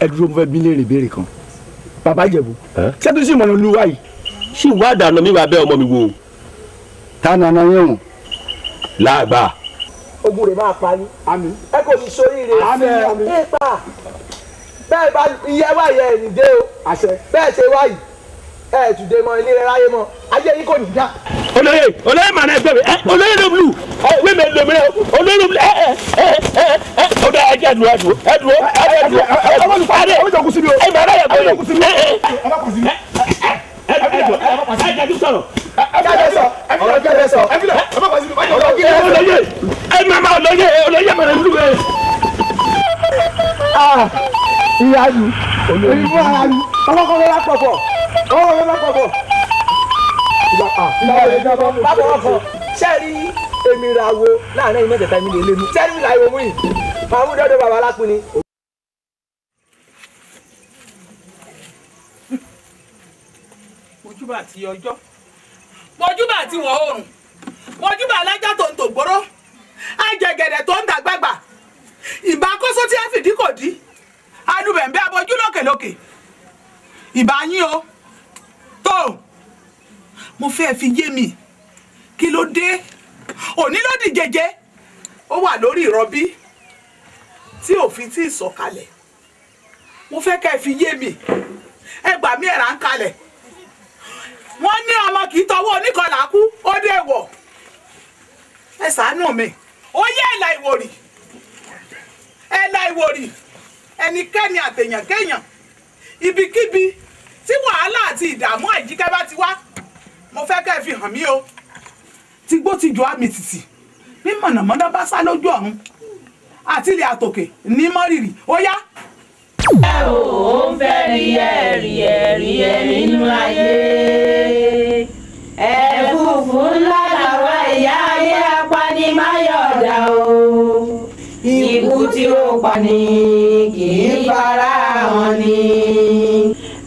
Ẹ dúró, mo fẹ́ bí léèrè béèrè kan. Bàbá Ìjẹ̀bú, ṣé tó sì mọ̀nà lu wáyìí? Ṣé ìwà àdànà mi wà bẹ́ẹ̀ ọmọ mi wò? Ta nana yẹn o. Láàgbà. Ogun rẹ̀ máa pa yín. Àmín. Ẹ kò ní sóríire. Àmín àmín. Ipa bẹ́ẹ̀ bá iye wá yẹ ẹ̀yìn dé o. Àṣẹ. Bẹ́ẹ̀ ṣe wá yìí ẹ̀ tùdé mọ ilé rẹ̀ ráyé mọ ayé yín kò ní dá. Olóyè olóyè màá náà gbẹ mi ẹ olóyè ló blu ẹ wé mi lómi rẹ olóyè ló blu ẹ ẹ ẹ ẹ ẹ ọdọ ẹ jẹ dúró ẹ dúró ẹ dúró ẹ dúró ẹ dúró ẹ màá náà yẹ kó yẹ ẹ ẹ ẹ ẹ ẹ jẹ sọ̀rọ̀. Ọ̀rọ̀ kí ẹ sọ. Olóyè ẹ máa ma olóyè olóyè màá náà blu ẹ. Ìyá mi èmi fún ara mi ọlọ́kọ̀ ló lápapọ̀ ọlọ́kọ̀ ló lápapọ̀. Bàbá ọkọ̀ ṣé rí èmi ra wo láàrin ẹ̀yin mẹ́tẹ̀ẹ̀ta mi lè lé mi ṣé rí mi ra ìwò mú yìí màá mú dọ́dọ̀ bàbá alápinni. Mojúbà ti ọjọ́, mojúbà ti wọ̀ oòrùn, mojúbà alájà tó ń tò gbóró, àjẹgẹ̀dẹ̀ tó ń dàgbàgbà, ìbá kóso tí a fìdí kò dí, alubẹ̀ǹbẹ̀ abojú lókèlókè, ìbá yín o, tó mo fẹ́ fi yé mi, kí ló dé? Òní ló di jẹjẹ, ó wà lórí ìrọbí tí òfin tí ì sọ̀kalẹ̀, mo fẹ́ kẹ́ ẹ fi yé mi, ẹ gbà mí ẹ̀rà ń kalẹ̀. Wọ́n ní ọmọ kì í tọwọ́ oníkọlà kú, ó dé wọ̀. Ẹ ṣàánú mi. Ó yẹ ẹ̀là ìwòrì. Ẹ̀là ìwòrì. Ẹnikẹ́ni àtèyàn kéèyàn. Ibikíbi tí wàhálà àti ìdààmú Àjíkẹ́ bá ti wá, mo fẹ́ kẹ́ ẹ fi hàn mí o. Tigbó ti jọ àmì tìtì. Bí mọ̀nàmọ́ná bá sá lójú ọ̀run. Àti ilẹ̀ àtòkè ní mọ́rìrì. Ó yá. Ẹ ò ń fẹ́ rí ẹ rí ẹ rí ẹ nínú ayé. Ẹ fúfú Òfò ńlá làwa ìyá ayé apanimáyọ̀dà o. Ikú tí ó pani kì í fara hàn ni.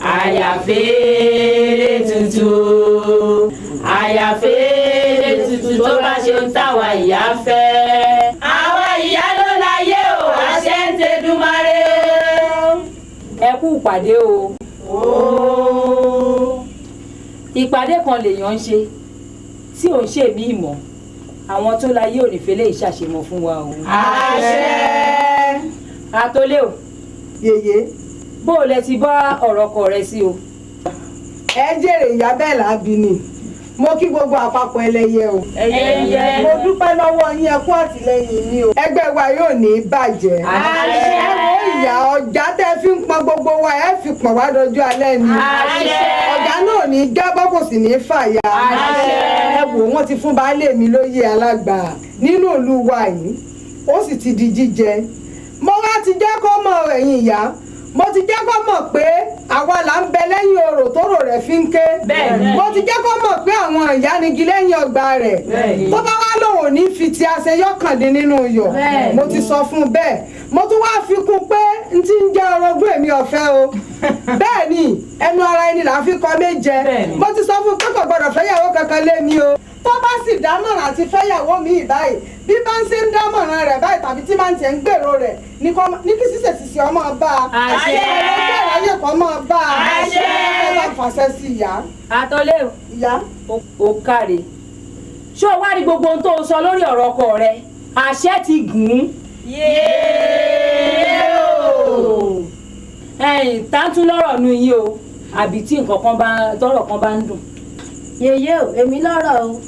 Àyàfẹ́lẹ́ tuntun, àyàfẹ́lẹ́ tuntun tó bá ṣe ń táwa ìyá fẹ́. Àwa ìyá ló láyé o, àṣẹ ń tẹdùmarè. Ẹ kú ìpàdé o. Ìpàdé kan lèèyàn ń ṣe tí ò ń ṣe mí mọ́. Àwọn tó láyé ò ní fẹ́lẹ́ ìṣàṣemọ̀ fún wa o. Àṣẹ. Àtọlé o. Yèyé. Bó o lẹ ti bá ọ̀rọ̀ ọkọ rẹ sí o. Ẹ jèrè ìyá bẹ́ẹ̀ lábí ni. Mo kí gbogbo àpapọ̀ ẹlẹ́yẹ o. Ẹlẹ́yẹ. Mo dúpẹ́ lọ́wọ́ yín, ẹ kú àtìlẹ́yìn mi o. Ẹgbẹ́ wa yóò ní bàjẹ́. Àṣẹ. Ẹ wo ìyá ọjà tẹ́ fi ń pọn gbogbo wa, ẹ fi pọ̀n wá dọjú alẹ́ ni. Àṣẹ. Ọjà náà ní jábọ́ kò sì ní fàya. Àṣẹ. Ẹ wò wọ́n ti fún baálé mi lóyè alágbà nínú ìlú wa yìí, ó sì ti di jíjẹ. Mo wá ti jẹ́ kó mọ̀ ẹ̀yin ìyá, mo ti jẹ́ kó mọ̀ pé àwa là ń bẹ lẹ́yìn orò tóró rẹ̀ fi ń ké. Mo ti jẹ́ kó mọ̀ pé àwọn ìyá nigi lẹ́yìn ọgbà rẹ̀. Tó bá wá lòun ò ní fi ti aṣeyọ́kàndín nínú iyọ̀. Mo ti sọ fún un bẹ́ẹ̀. Mo tún wá fi kún pé n ti ń jẹ́ orogún èmi ọ̀fẹ́ o. Bẹ́ẹ̀ ni ẹnu ara ẹni là ń fi kọ méje. Mo ti sọ fún un pé kò gbọdọ̀ fẹ́yàwó kankan lé mi o. Tó bá sì dámọ̀ràn àti fẹ́yàwó mi báyìí, bí bá ń ṣe ń dámọ̀ràn rẹ̀ báyìí tàbí tí bá ń tiẹ̀ ń gbèrò rẹ̀ ní kí ṣíṣe ṣìṣe ọmọ bá a. Àṣẹ. Ọlọ́jọ́ ìráyè kan máa bá a. Àṣẹ. Ẹ bá fàṣẹ sí ìyá. Àtọlé o. Ìyá. O káre. Ṣé o wá rí gbogbo ohun tó o sọ lórí ọ̀rọ̀ ọkọ rẹ? Àṣẹ ti gùn ún. Yéé o. Ẹ̀yin tántún lọ́rọ̀ nu yín o, àbí tí nǹkan kan bá tọ́rọ̀ kan bá ń dùn. Yèyé o, èmi lọ́rọ̀ o.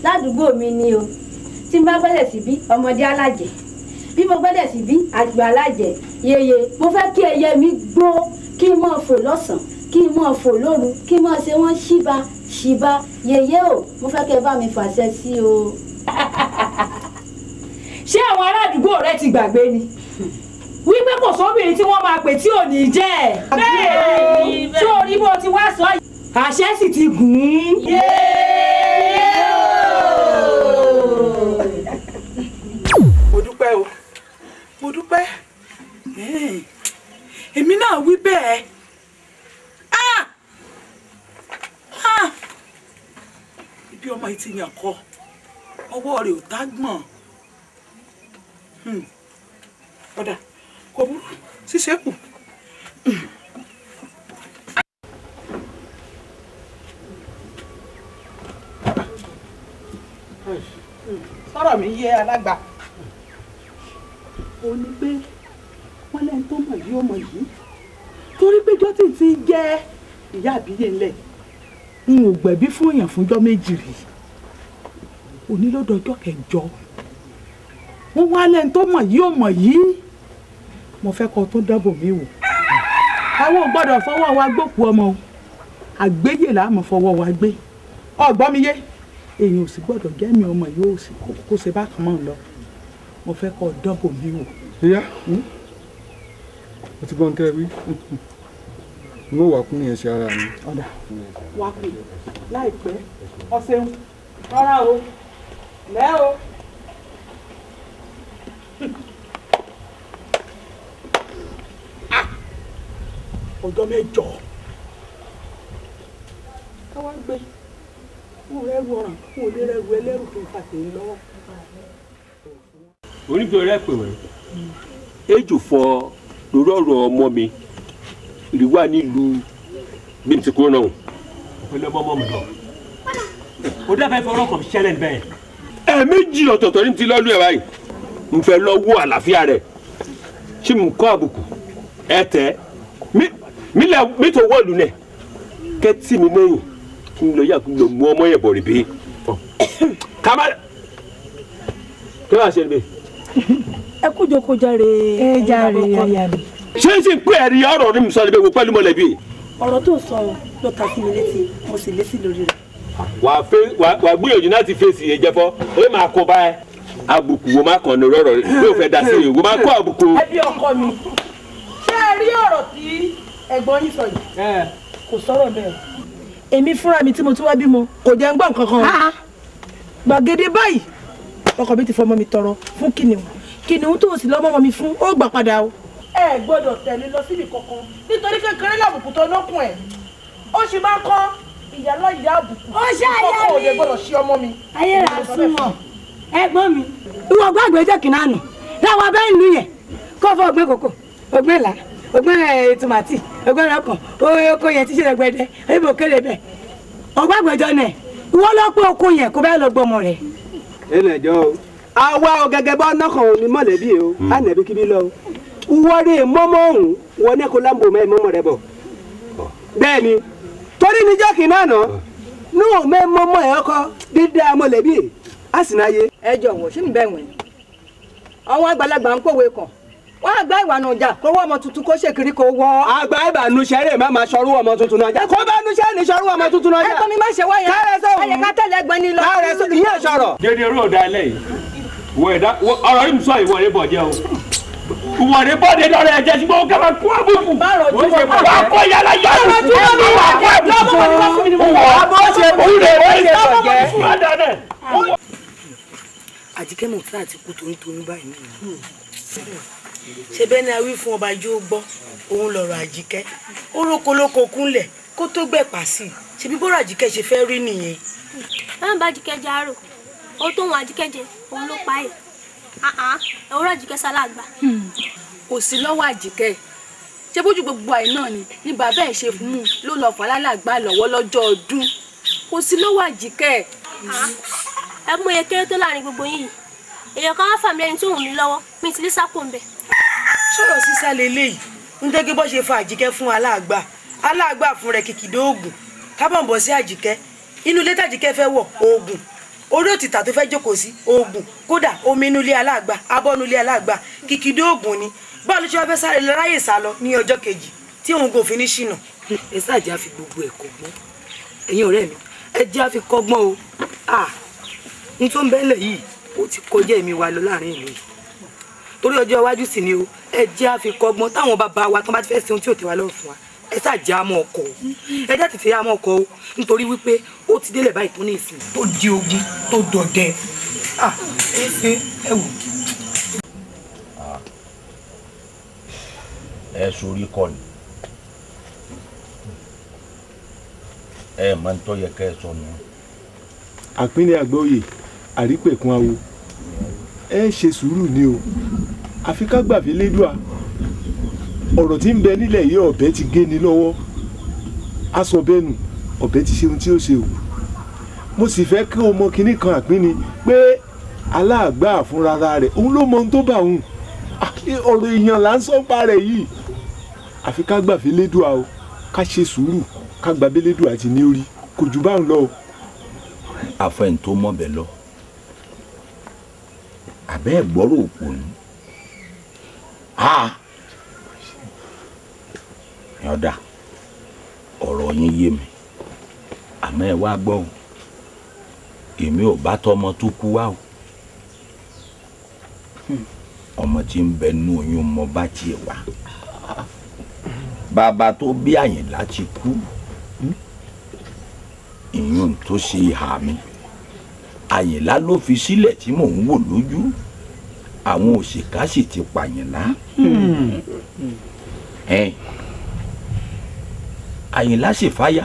Ládùúgbò mi ni o. Tí n bá gbẹ́dẹ̀ sí bí ọmọdé alájẹ, bí mo gbẹ́dẹ̀ sí bí àgbà alájẹ. Yèyé, mo fẹ́ kí ẹyẹ mi gbó, kí n máa fò lọ́sàn-án, kí n máa fò lóru, kí n máa ṣe wọ́n ṣíba ṣíba. Yèyé o, mo fẹ́ kí ẹ bá mi fàṣẹ sí o. Ṣé àwọn ará àdúgbò rẹ ti gbàgbé ni wípé kò sóbìnrin tí wọ́n máa pè tí ò ní jẹ́ ẹ̀? Bẹ́ẹ̀ ni, tí orí bó ti wá sọ yìí, àṣẹ sì ti gùn ún. Mo dúpẹ́ o, mo dúpẹ́. Èmi náà wí bẹ́ẹ̀. Ibi ọmọ yìí ti yàn kọ, ọwọ́ rẹ̀ ò tá gbọ̀n. Ọ̀dà kò burú, ṣíṣe kù. Sọ̀rọ̀ mi yé alágbà. Ó ní pé wọ́n lẹ́ni tó mọ̀ yìí ó mọ̀ yìí. Torí pé jọ́tì ti jẹ́ ìyá àbíyè ńlẹ̀. N ò gbẹ̀bí fún èèyàn fúnjọ́ méjì rí. Òní ló dọjọ́ kẹjọ. Wọ́n wá lẹ́ni tó mọ̀ yìí ó mọ̀ yìí. Mo fẹ́ kó tó dábò mi wò. Àwọn ò gbọ́dọ̀ fọwọ́ wa gbókùú ọmọ o. Àgbéyè là á mọ̀ fọwọ́ wa gbé. Ọ̀gbọ́n mi yé. Èèyàn ò sì gbọ́dọ̀ jẹ́mi ọmọ yìí ó sì kó ṣe bákan mọ́ ń lọ. Mo fẹ́ kó dánbò mi wò. Ìyá, mo ti gbọ́n tẹ́ wí. N ó wà kún ní ẹsẹ̀ ara mi. Ọ̀dà wá pè láìpẹ́. Ọ ṣeun. Rárá o. Lẹ́ o. Ọjọ́ mẹ́jọ. Ká wá gbé. Mo rẹ́rù ọ̀ràn, mo lè rẹ́rù ẹlẹ́rù tó ń fa tèmi lọ́wọ́. Onígbò rẹ pè wọ́n. Ejò fọ lórí ọ̀rọ̀ ọmọ mi rí wà nílùú bí n ti kúrò náà. Pẹ̀lú ọmọ mi lọ. Ó dábàá ìfọwọ́ kan ṣẹlẹ̀ bẹ́ẹ̀. Ẹ̀ẹ̀mejì ọ̀tọ̀ọ̀tọ̀ ní ti lọ́lú ẹ̀ báyìí. N fẹ́ lọ wó àlàáfíà rẹ̀. Ṣé mo kọ́ àbùkù? Ẹ tẹ́ mi tó wọ́ọ̀lù nẹ̀. Kẹ́tì mi lẹ́yìn kí n lọ yà kí n lọ mú ọmọ yẹn bọ̀ rèé. Kàmá kí wàá ṣe níbẹ̀. Ẹ kú jókòó jàre. Ẹ jàre aya mi. Ṣé n sì ń pè ẹ̀rí ọ̀rọ̀ ní sọ níbẹ̀ wò pẹ̀lú mọ̀lẹ́bí. Ọ̀rọ̀ tó sọ ló ta sí mi létí, mo sì lésì lórí rẹ̀. Wà á gbìyànjú láti fèsì ìjẹ́fọ́, ó yẹ máa kó bá ẹ. Àbùkù wo máa kàn ní ọ̀rọ̀ rẹ̀ yóò fẹ́ dá sí i, wo máa kó àbùkù. Ẹbí ọkọ mi, ṣé ẹ rí ọ̀rọ̀ tí ẹ̀gbọ́n yín sọ yìí? Kò sọ̀rọ̀ bẹ́ẹ̀. Èmi fúnra mi tí mo tún wá bímọ kò jẹ́ ń gbọ́ nǹkan kan o. Gbàgede báyìí ọkọ mi ti fọmọ mi tọrọ fún kìnìún. Kìnìún tó sì lọ́mọ mi fún ó gbà padà o. Ẹ gbọ́dọ̀ tẹ̀lé lọ síbi kankan nítorí kékeré làbùkù tó lókun ẹ̀ ó sì máa ń kọ́ ìyálọ́ ìyá àbùkù. Ó ṣe àyà mi kọ́kọ́ òde gbọ́dọ̀ ṣí ọmọ mi. Ayé rà súnmọ́ ẹ̀gbọ́n mi. Ìwọ gbàgbé jẹ́ kìnnàánù láwọn abẹ́ ìlú yẹn kó fọ ọgbẹ́ kòkó ọgbẹ́ là ọgbẹ́ tòmátì ọgbẹ́ rọkàn oko yẹn ti ṣe rẹgbẹdẹ ibò kéré bẹ ọgbàgbẹjọ náà ìwọ lọ pé oko yẹn kó bẹ́ẹ̀ lọ gbọmọ rẹ. ẹ nà jọ o àwa ò gẹ́gẹ́ bá nọkàn òní mọ̀lẹ́bí o á nà bí kíbi lọ o wọ́n rí mọ́mọ́ ọ̀hún wọn ní kó láǹbò mẹ́ mọ́mọ́ rẹ bọ̀ bẹ́ẹ̀ ni torí níjọ́ kìnnà náà ní òun mẹ́ mọ́mọ́ ẹ̀ ọkọ dídá mọ̀lẹ́bí á sì náà yé. Ẹ jọ̀wọ́ ṣé mi bẹ́ẹ̀ wẹ̀ àwọn àgbàlagbà ń pòwe kàn wọ́n àgbà ìwànú ọjà kó wọ́ ọmọ tuntun kó ṣèkiri kó wọ́. Àgbà ìbànúṣẹ́ rẹ̀ má máa ṣọrú ọmọ tuntun náà jà kó bá núṣẹ́ ní ṣọrú ọmọ tuntun náà jà. Ẹ̀kọ́ mi má ṣe wáyé ẹ̀yẹ ká tẹ̀lé ẹgbẹ́ ní lọ. Káàrẹ̀ sọ ìyẹn sọ̀rọ̀. Dédé irú ọ̀dà ilé yìí wọ ẹ̀dá ọ̀rọ̀ yìí sọ ìwọ rẹ̀ bọ̀ jẹ́ o. Ìwọ rẹ̀ bọ̀ dé lọ́rọ̀ ẹ̀jẹ̀ ṣùgbọ́n ó kẹ́fà kú àbùkù. Wà á kó yàrá yàrá wà á kó àbùkù. Àjíkẹ́ mọ̀ tí àti kú torítorí báyìí nìyẹn. Ṣe bẹ́ẹ̀ ni a wí fún ọba yóò gbọ́ òun lọ̀rọ̀ Àjíkẹ́ ó róko lóko kúnlẹ̀ kó tó gbẹ̀pà sí i ṣebí bọ́rọ̀ Àjíkẹ́ ṣe fẹ́ rí nìyẹn. Ẹ má bá Àjíkẹ́ jẹ àárò ó tó wọn Àjíkẹ́ jẹ òun ló pa ẹ̀ ẹ̀wọ́rọ̀ Àjíkẹ́ sálàgbà. Kò sí lọ́wọ́ Àjíkẹ́ ṣé bójú gbogbo àì náà ni ní bàbá ẹ̀ ṣe fún un ló lọ fà lálàgbà lọ́wọ́ lọ́jọ́ ọdún kò sí lọ́wọ́ Àjíkẹ́. Ẹ mú iye kéré tó láàrin gbogbo yìí èèyàn kan wá fàmí ẹni tó wù mí lọ́wọ́ mi ti lè sápò ń bẹ̀. Sọ̀rọ̀ sísá leléyìí ń tẹ́gẹ́ bọ́ ṣe fa Àjíkẹ́ fún aláàgbà aláàgbà fún rẹ̀ kìkìdó oògùn kábọ̀nbọ̀ sí Àjíkẹ́ inú ilé tàjíkẹ́ fẹ́ wọ̀ oògùn orí òtítà tó fẹ́ jókòó sí oògùn kódà omi inú ilé aláàgbà abọ́ inú ilé aláàgbà kìkìdó oògùn ni báwo ló ṣe wá fẹ́ sáré ráyè sá lọ ní ọjọ́ kejì tí òun kò fi ní ṣìnà. Ẹ ṣáàjì á fi gbogbo ẹ̀ kọ́gbọ́n ẹ̀yin ọ̀rẹ́ mi ẹ jẹ́ á fi kọ́gbọ́n o n tó ń bẹ́lẹ̀ yìí ó ti kọjá èmi wa lọ láàrin ìlú yìí torí ọjọ́ iwájú sì ni o ẹ jẹ́ á fi kọ́gbọ́n táwọn bàbá wa tó bá ti fẹ́ ṣe ohun tí ò tẹ́ wa lọ́rùn fún wa ẹ ṣáàjì á mọ ọkọ̀ o ẹ jẹ́ tètè á mọ ọkọ̀ o nítorí wípé ó ti délẹ̀ báyìí tó ní ìsìn tó di ogun tó dọdẹ ẹ ṣe ẹ wò. Ẹ sórí kọ ni ẹ máa ń tọ́ yẹ kẹ́ ẹ sọ nù. Àpínlẹ̀ àgbọ̀yè àrípẹ̀kun awo ẹ ṣe sùúrù ni o àfi ká gbàgbé lédùá ọ̀rọ̀ tí ń bẹ nílẹ̀ yìí ọ̀bẹ ti gé ni lọ́wọ́ aṣọ bẹ́ẹ̀ nù ọ̀bẹ ti ṣe ohun tí ó ṣe o mo sì fẹ́ kí o mọ kinní kan àpínni pé aláàgbà fúnra rẹ̀ òun ló mọ ohun tó bá òun ọ̀rọ̀ èèyàn là ń sọ pa rẹ̀ yìí àfi ká gbàgbé lédùá o ká ṣe sùúrù ká gbàgbé lédùá ti ní orí kò jù báun lọ o. Àfẹn tó mọ̀bẹ lọ àbẹ́ ẹ̀ gbọ́rọ̀ òpònú yọ̀dà ọ̀rọ̀ yín yé mi àmọ́ ẹ wá gbọ́ o èmi ò bá tọmọ tó kú wá o ọmọ tí ń bẹ nú oyún mọ bá tiẹ̀ wá bàbá tó bí Àyìnlá ti kú ìyún tó ṣe ìhà mi Àyìnlá ló fi sílẹ̀ tí mò ń wò lójú àwọn òṣìkà sì ti pàyìnlá Àyìnlá sì fáyà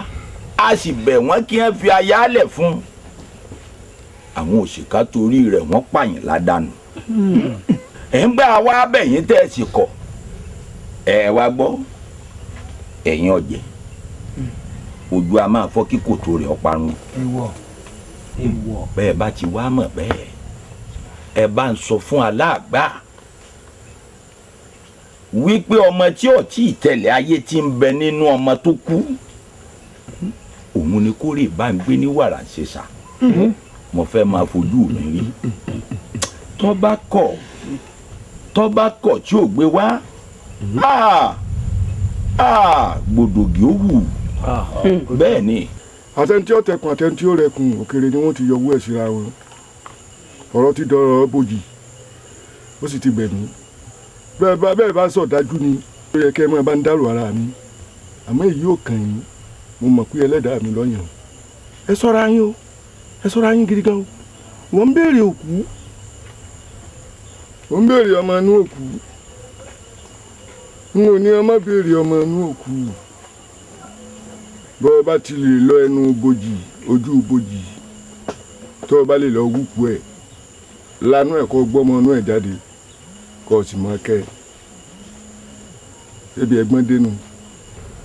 a sì bẹ̀ wọ́n kí wọ́n fi aya lẹ̀ fún àwọn òṣìkà torí rẹ̀ wọ́n pàyìnlá dànù ẹ̀ ń gbà wá bẹ̀yìn tẹ́ ẹ sì kọ̀ ẹ wá gbọ́ ẹ̀yin ọ̀jẹ̀ ojú a máa fọ́ kí kòtò rẹ̀ ọparun bẹ́ẹ̀ bá ti wá mọ̀ bẹ́ẹ̀ ẹ bá ń sọ fún aláàgbà wípé ọmọ tí ò tí ì tẹ̀lé ayé ti ń bẹ nínú ọmọ tó kú òun ni kórè bá ń gbé ní wàrà ṣèṣà mo fẹ́ máa fojú mi rí tó bá kọ̀ tí ò gbé wá gbòdògì ó wù bẹ́ẹ̀ ni. Àtẹni tí ó tẹkùn àtẹni tí ó rẹkùn òkèrè ni wọ́n ti yọ owó ẹ̀ síra wọn ọ̀rọ̀ ti dọ̀rọ̀ bòjì ó sì ti gbẹ̀mí bẹ́ẹ̀ bá sọ̀ dájú ni ó yẹ kẹ́ ẹ máa bá ń dárò ara mi àmọ́ èyí ò kàn yín Mo mọ̀ pé ẹlẹ́dàá mi lọ́yàn. Ẹ ṣọ́ra yín o, ẹ ṣọ́ra yín gidi gan o. Wọ́n ń béèrè òkú, wọ́n ń béèrè ọmọ inú òkú. N ò ní ọmọ béèrè ọmọ inú òkú. Bọ́ ọ bá ti lè lọ ẹnu bojì, ojú bojì, tó o bá lè lọ wúkú ẹ̀ lanú ẹ̀ kó gbọ́mọ inú ẹ̀ jáde kó o sì mọ kẹ́ ẹ. Ebi ẹ̀gbọ́n dénú.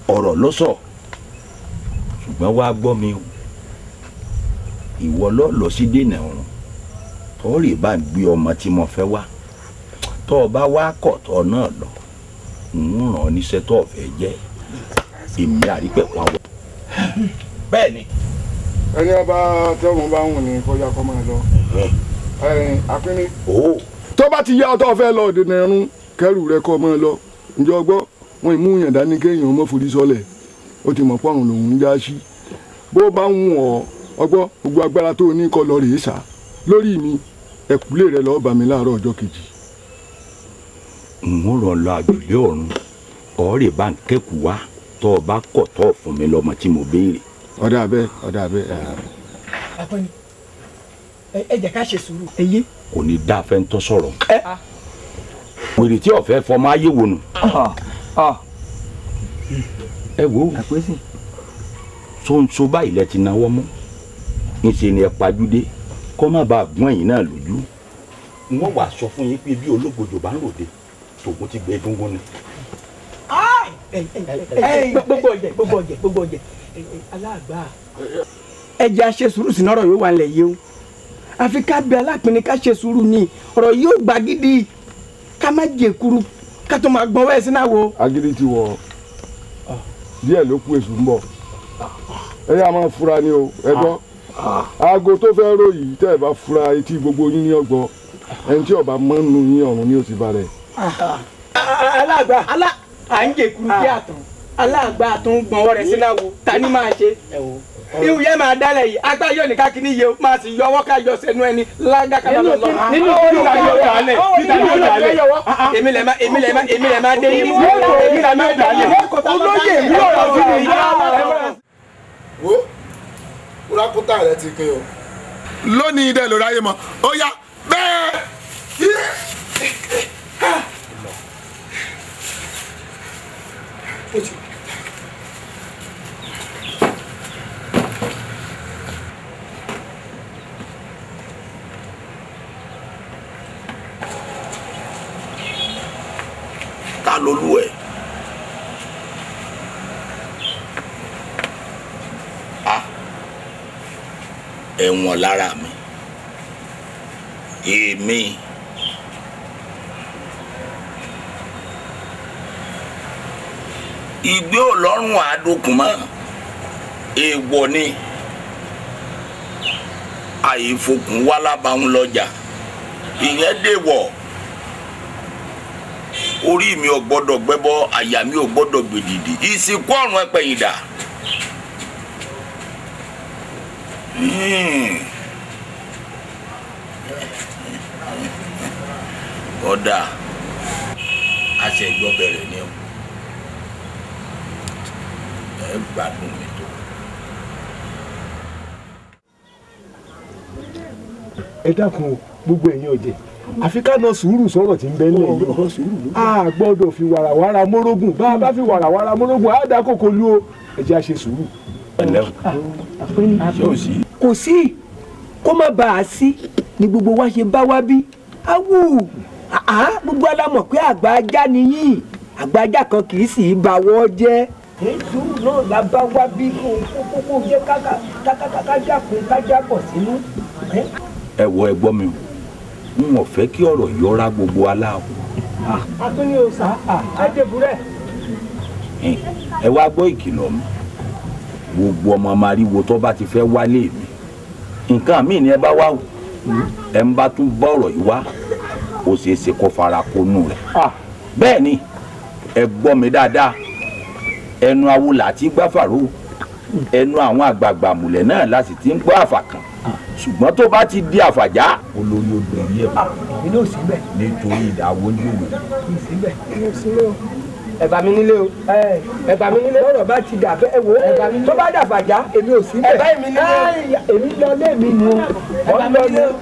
Ọ̀rọ̀ ló sọ, ṣùgbọ́n wàá gbọ́ mi o. Ìwọ lọ lọ sí dènà ọ̀run tọ́ọ̀rì bá ń gbé ọmọ tí mo fẹ́ wá. Tọ́ ọ bá wá kọ̀ tọ́ náà lọ, ń ràn ọ́ níṣẹ́ tọ́ ọ fẹ́ jẹ́. Èmi àrípẹ̀kun àwọ̀. Bẹ́ẹ̀ ni. Ẹni ọba tẹ́wọ̀n bá wùn ní kọjá kọ́ máa lọ. Akínní. Tó bá ti yá ọtọ́ fẹ́ lọ dènà ẹ̀rún kẹrù rẹ kọ́ máa lọ. Ǹjẹ́ ọgbọ́ wọn ìmú yàn dání kéèyàn mọ́ forí sọlẹ̀. Ó ti mọ̀ pọ́run lòún ń já sí. Bó bá wùn ọ́ ọgbọ́ gbogbo agbára tó ní kọ́ lọ rèé sá lórí mi, ẹ̀kúlé rẹ lọ́ọ́ bá mi láàárọ̀ ọjọ́ kejì. N ó ràn lọ àjùlé ọ̀run ọ̀rẹ́ bá ń kẹ́kọ̀ọ́ wá. Tọ́ ọ bá kọ̀ tọ́ fún mi lọ́mọ tí mo béèrè. Ọ̀dà abẹ́, ọ̀dà abẹ́. Akọni, ẹ jẹ́ ká ṣe sùúrù. Eye. Kò ní dáa fẹ́ ń tọ́ sọ̀rọ̀. Wèrè tí ọ̀fẹ́ fọmọ ayé wo nù. Ẹ wo sóńsó báyìí lẹ ti náwó mú. Ńṣe ni ẹ pajúdé kọ́ má bàa gún ẹ̀yìn náà lójú. Wọ́n wàá sọ fún yín pé bí ológbòjò bá ń ròde tògùn ti gbé egungun ni. Gbogbo ọ̀jẹ̀, gbogbo ọ̀jẹ̀, gbogbo ọ̀jẹ̀. Aláàgbà, ẹ jẹ́ a ṣe sùúrù sínú ọ̀rọ̀ yóò wà nílẹ̀ yìí o. Àfi ká bẹ Alápinni ká ṣe sùúrù ni ọ̀rọ̀ yóò gba gidi, ká má jẹ kuru ká tó máa gbọ́n wẹ́ẹ̀ sínú àwo. Agídí ti wọ̀ díẹ̀ ló kú, èṣù ń bọ̀. Ẹ yá máa fura ni o, ẹ gbọ́. Aago tó fẹ́ rò yìí tẹ́ ẹ bá fura etí gbogbo yín ní ọgbọ́. Ẹni tí ọba mọ́nú yín ọ̀run ni ó ti bá rẹ̀. Aláàgbà, à ń jẹ kuru kí àtàn. Aláàgbà tó ń gbọ̀n rẹ̀ sínú àwo, ta ni máa ṣe? Ihun yẹn máa dálẹ̀ yìí, agbá yóò ní káàkiri yìí o, máa sì yọ ọwọ́ ká yọ sẹ́nu ẹni lága ká lọ lọ. Nínú kíta yóò dálẹ̀, kíta yóò dálẹ̀. Èmi lẹ̀ máa, èmi lẹ̀ máa, èmi lẹ̀ máa dé yín mú. Èmi lẹ̀ máa dálẹ̀. Olóyè mi ò rọ̀ sí mi. Wo, kúrákútà rẹ ti pin o. Lónìí dẹ̀ ló ráyè mọ́, ó yá bẹ́ẹ̀. Ta lolú ẹ? Ẹ̀wọ̀n lára mi. Èmi. Ìgbé ọlọ́run àádókùn mọ́. Èèwọ̀ ni. Àìfokùn wá lábàáhùn lọ́jà. Ìyẹn dèwọ̀. Orí mi ò gbọ́dọ̀ gbẹ́bọ, àyà mi ò gbọ́dọ̀ gbèdìdì. Ìsìnkú ọ̀run ẹ̀pẹ̀yìndà. Ọ̀dà àṣẹjọ bẹ̀rẹ̀ ni o. Ẹ gbádùn mi tó. Ẹ dákun o, gbogbo ẹ̀yin ọ̀jẹ̀, àfi ká na sùúrù sọ̀rọ̀ tí ń bẹ nílẹ̀ yìí. A gbọ́dọ̀ fi wàràwàrà mórógùn. Bá a bá fi wàràwàrà mórógùn, á dá kòkò lu o. Ẹ jẹ́ a ṣe sùúrù. Kò sí kó má bàa sí ni gbogbo wa ṣe bá wá bí. Awù, gbogbo alámọ̀ pé àgbà ajá ni yín, àgbà ajá kan kì í sì í ba wọ́ jẹ́. Sùúrù náà la bá wá bí kó kó jẹ́ ká jápọ̀ sínú. Ẹ wo, ẹ gbọ́ mi o, n ò fẹ́ kí ọ̀rọ̀ yọra gbogbo aláwọ̀. Akínní o sá, ẹ dèbúrẹ́. Ẹ wá gbọ́ ìkìlọ̀ mi. Gbogbo ọmọ mariwo tó bá ti fẹ́ wálé mi, nǹkan míì ni ẹ bá wá o. Ẹ ń bá tún bá ọ̀rọ̀ yìí wá, ó ṣeé ṣe kó fara kónú rẹ̀. Bẹ́ẹ̀ ni, ẹ gbọ́ mi dáadáa. Ẹnu awo là ti gbáfàró, ẹnu àwọn àgbààgbà mùlẹ̀ náà la sì ti ń gbọ́ àfàkàn. Ṣùgbọ́n tó bá ti di àfàjá, olórí obìnrin ẹ̀ nítorí ìdáwó ń jòwó. Ẹ bá mi nílé o. Ẹ bá mi nílé. Lọ́rọ̀ bá ti dà bẹ́ẹ̀ wo. Tó bá dà fàjà èmi ò sí bẹ́ẹ̀. Ẹ bá mi nílé o. Èmi lọ lé mi nu. Ẹ bá mi nílé o.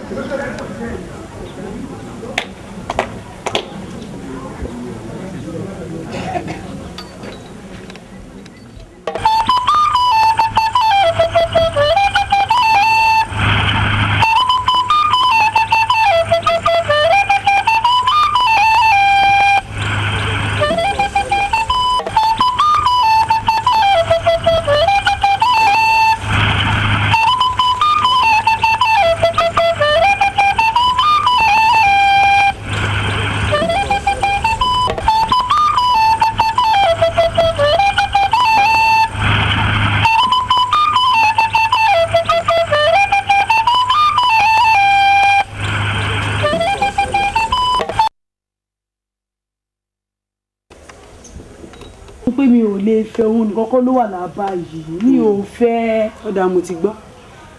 Pé mi ò lè fẹ́ òun nìkan kọ́ ló wà lábá yìí, mi ò fẹ́. Ó dáa, mo ti gbọ́.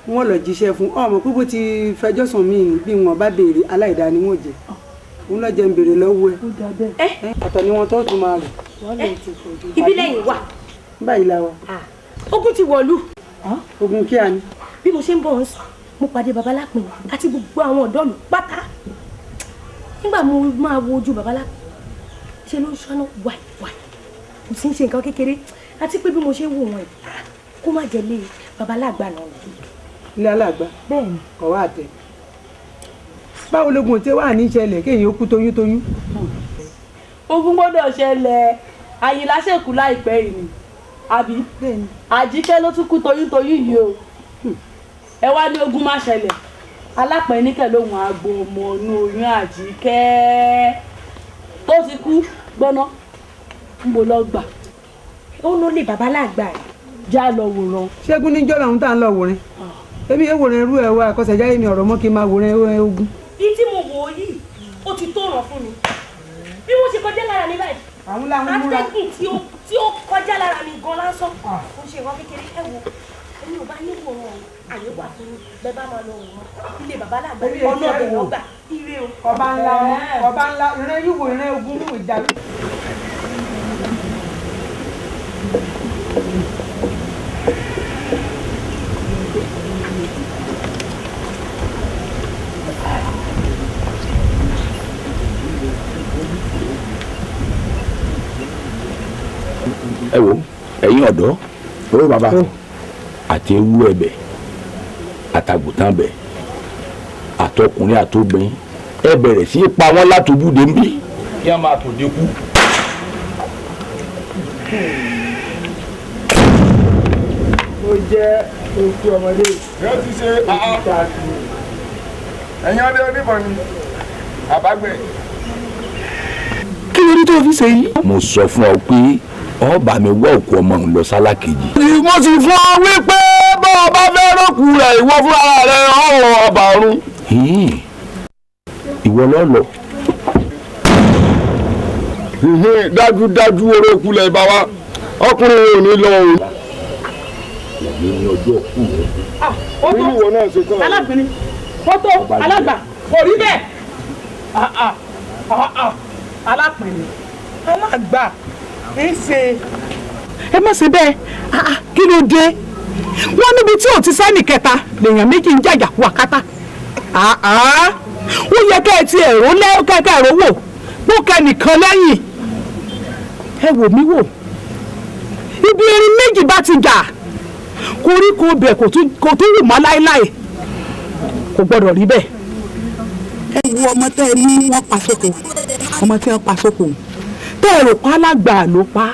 Wọ́n lọ jíṣẹ́ fún ọmọ pé bó ti fẹjọ́ sùn mí ni bí wọn bá béèrè aláìdáa ni wọ́n jẹ́. Òun lọ jẹ́ ń béèrè lọ́wọ́ ẹ̀. Ọ̀tọ̀ ni wọn tó tún máa rò. Ibi lẹ́yìn wà. Báyìí la wa. Ogun ti wọ̀lú. Ogun kí a ní. Bí mo ṣe ń bọ̀ ń sùn, mo pàdé Babalápin àti gbogbo àwọn ọ̀dọ́ mi pátá. Nígbà mo máa wo ojú Babalápin, ṣe ló ń ṣọ́nà wáìwáì. Kò sí ń ṣe nǹkan kékeré àti pé bí mo ṣe ń wò wọ́n yìí kó má jẹ lé babaláàgbà náà lọ. Ilé aláàgbà. Bẹ́ẹ̀ni. Kọ̀ wá àtẹ. Báwo lógun tí wàá ní ìṣẹ̀lẹ̀ kéèyàn ó kú toyúntoyún. Ogun gbọ́dọ̀ ṣẹlẹ̀. Àyìnlá ṣèkú láìpẹ́ yìí ni àbí? Àjíkẹ́ ló tún kú toyúntoyún yìí o. Ẹ wá ní ogun má ṣẹlẹ̀. Alápẹ̀níkẹ̀ lòun àgbo ọmọ inú oyún Àjíkẹ́ tó ti kú gbọ́ná ń bo lọ gbà. Ó ló lè babaláàgbà rẹ. Já lọ wòran. Ṣẹ́gun ní jọ́lá òun tá à ń lọ wòran. Èmi yóò wòran irú ẹ̀ wá àkọsẹ̀jáyé mi ọ̀rọ̀ mọ́ kí n máa wòran ogun. Bí tí mo wò ó yìí, ó ti tó ràn fún mi. Bí wọ́n ṣe kọjá lára mi báyìí. Àwọn làwọn múra. Atẹ́gùn tí ó kọjá lára mi gan lásán. Ó ṣe ìwọ́n kékeré ẹ wo. Èmi ò bá ní wòran o. Àyè wà fún mi. Bẹ́ẹ̀ bá máa lọ wòran. Ilé babaláàgbà ọ̀nà ọ̀bẹ̀ lọ́gbà. Ire o. Ọba ńlá ọba ńlá ìran yíwo ìran ogun mú ìjà. Ẹ wo ẹ̀yin ọ̀dọ́ owó bàbá àti ewúrẹ́ bẹ̀ àtàgùtàn bẹ̀ àtọkùnrin àtobìnrin ẹ bẹ̀rẹ̀ sí í pa wọ́n látòjúde ń bí kí wọ́n máa tòde kú. Ó jẹ́ òkú ọmọdé. Yóò ti ṣe ẹ̀yin ọdẹ oníbọn ni àbágbẹ̀. Kí ló dé tó fi ṣe yìí. Mo sọ fún ọ pé ọba mi wá òkú ọmọ òun lọ sálákejì. Mo sì fún ọ wípé bá ọ bá fẹ́ rókù rẹ̀ ìwọ fúnra rẹ̀ ọ̀rọ̀ ọba ọ̀run. Ìwọ lọ lọ. Dájúdájú orókù lẹ̀ bá wa ọkùnrin ò ní lọ o. Òní ní ọjọ́ òkú rẹ̀. Ó tó alábìnrin, ó tó alágbà, kò rí bẹ́ẹ̀. Alápìnrin, alágbà ń ṣe. Ẹ má ṣe bẹ́ẹ̀, kí ló dé? Wọ́n níbi tí ò ti sẹ́nì kẹta lèèyàn méjì ń jàjà wàkátà. Ó yẹ kẹ́ ẹ ti ẹ̀rọ kẹ́kẹ́ ẹ̀rọ wò bó kẹ́ nìkan lẹ́yìn. Ẹ wò mí wò, ibi erin méjì bá ti jà koríko bẹ̀ kò tún wù mọ́ láéláé, kò gbọ́dọ̀ rí bẹ́ẹ̀. Ẹ wo ọmọ tẹ́ ẹ ní wọ́n pa sóko, ọmọ tí wọ́n pa sóko tẹ́ ẹ rò pa alágbà ló pa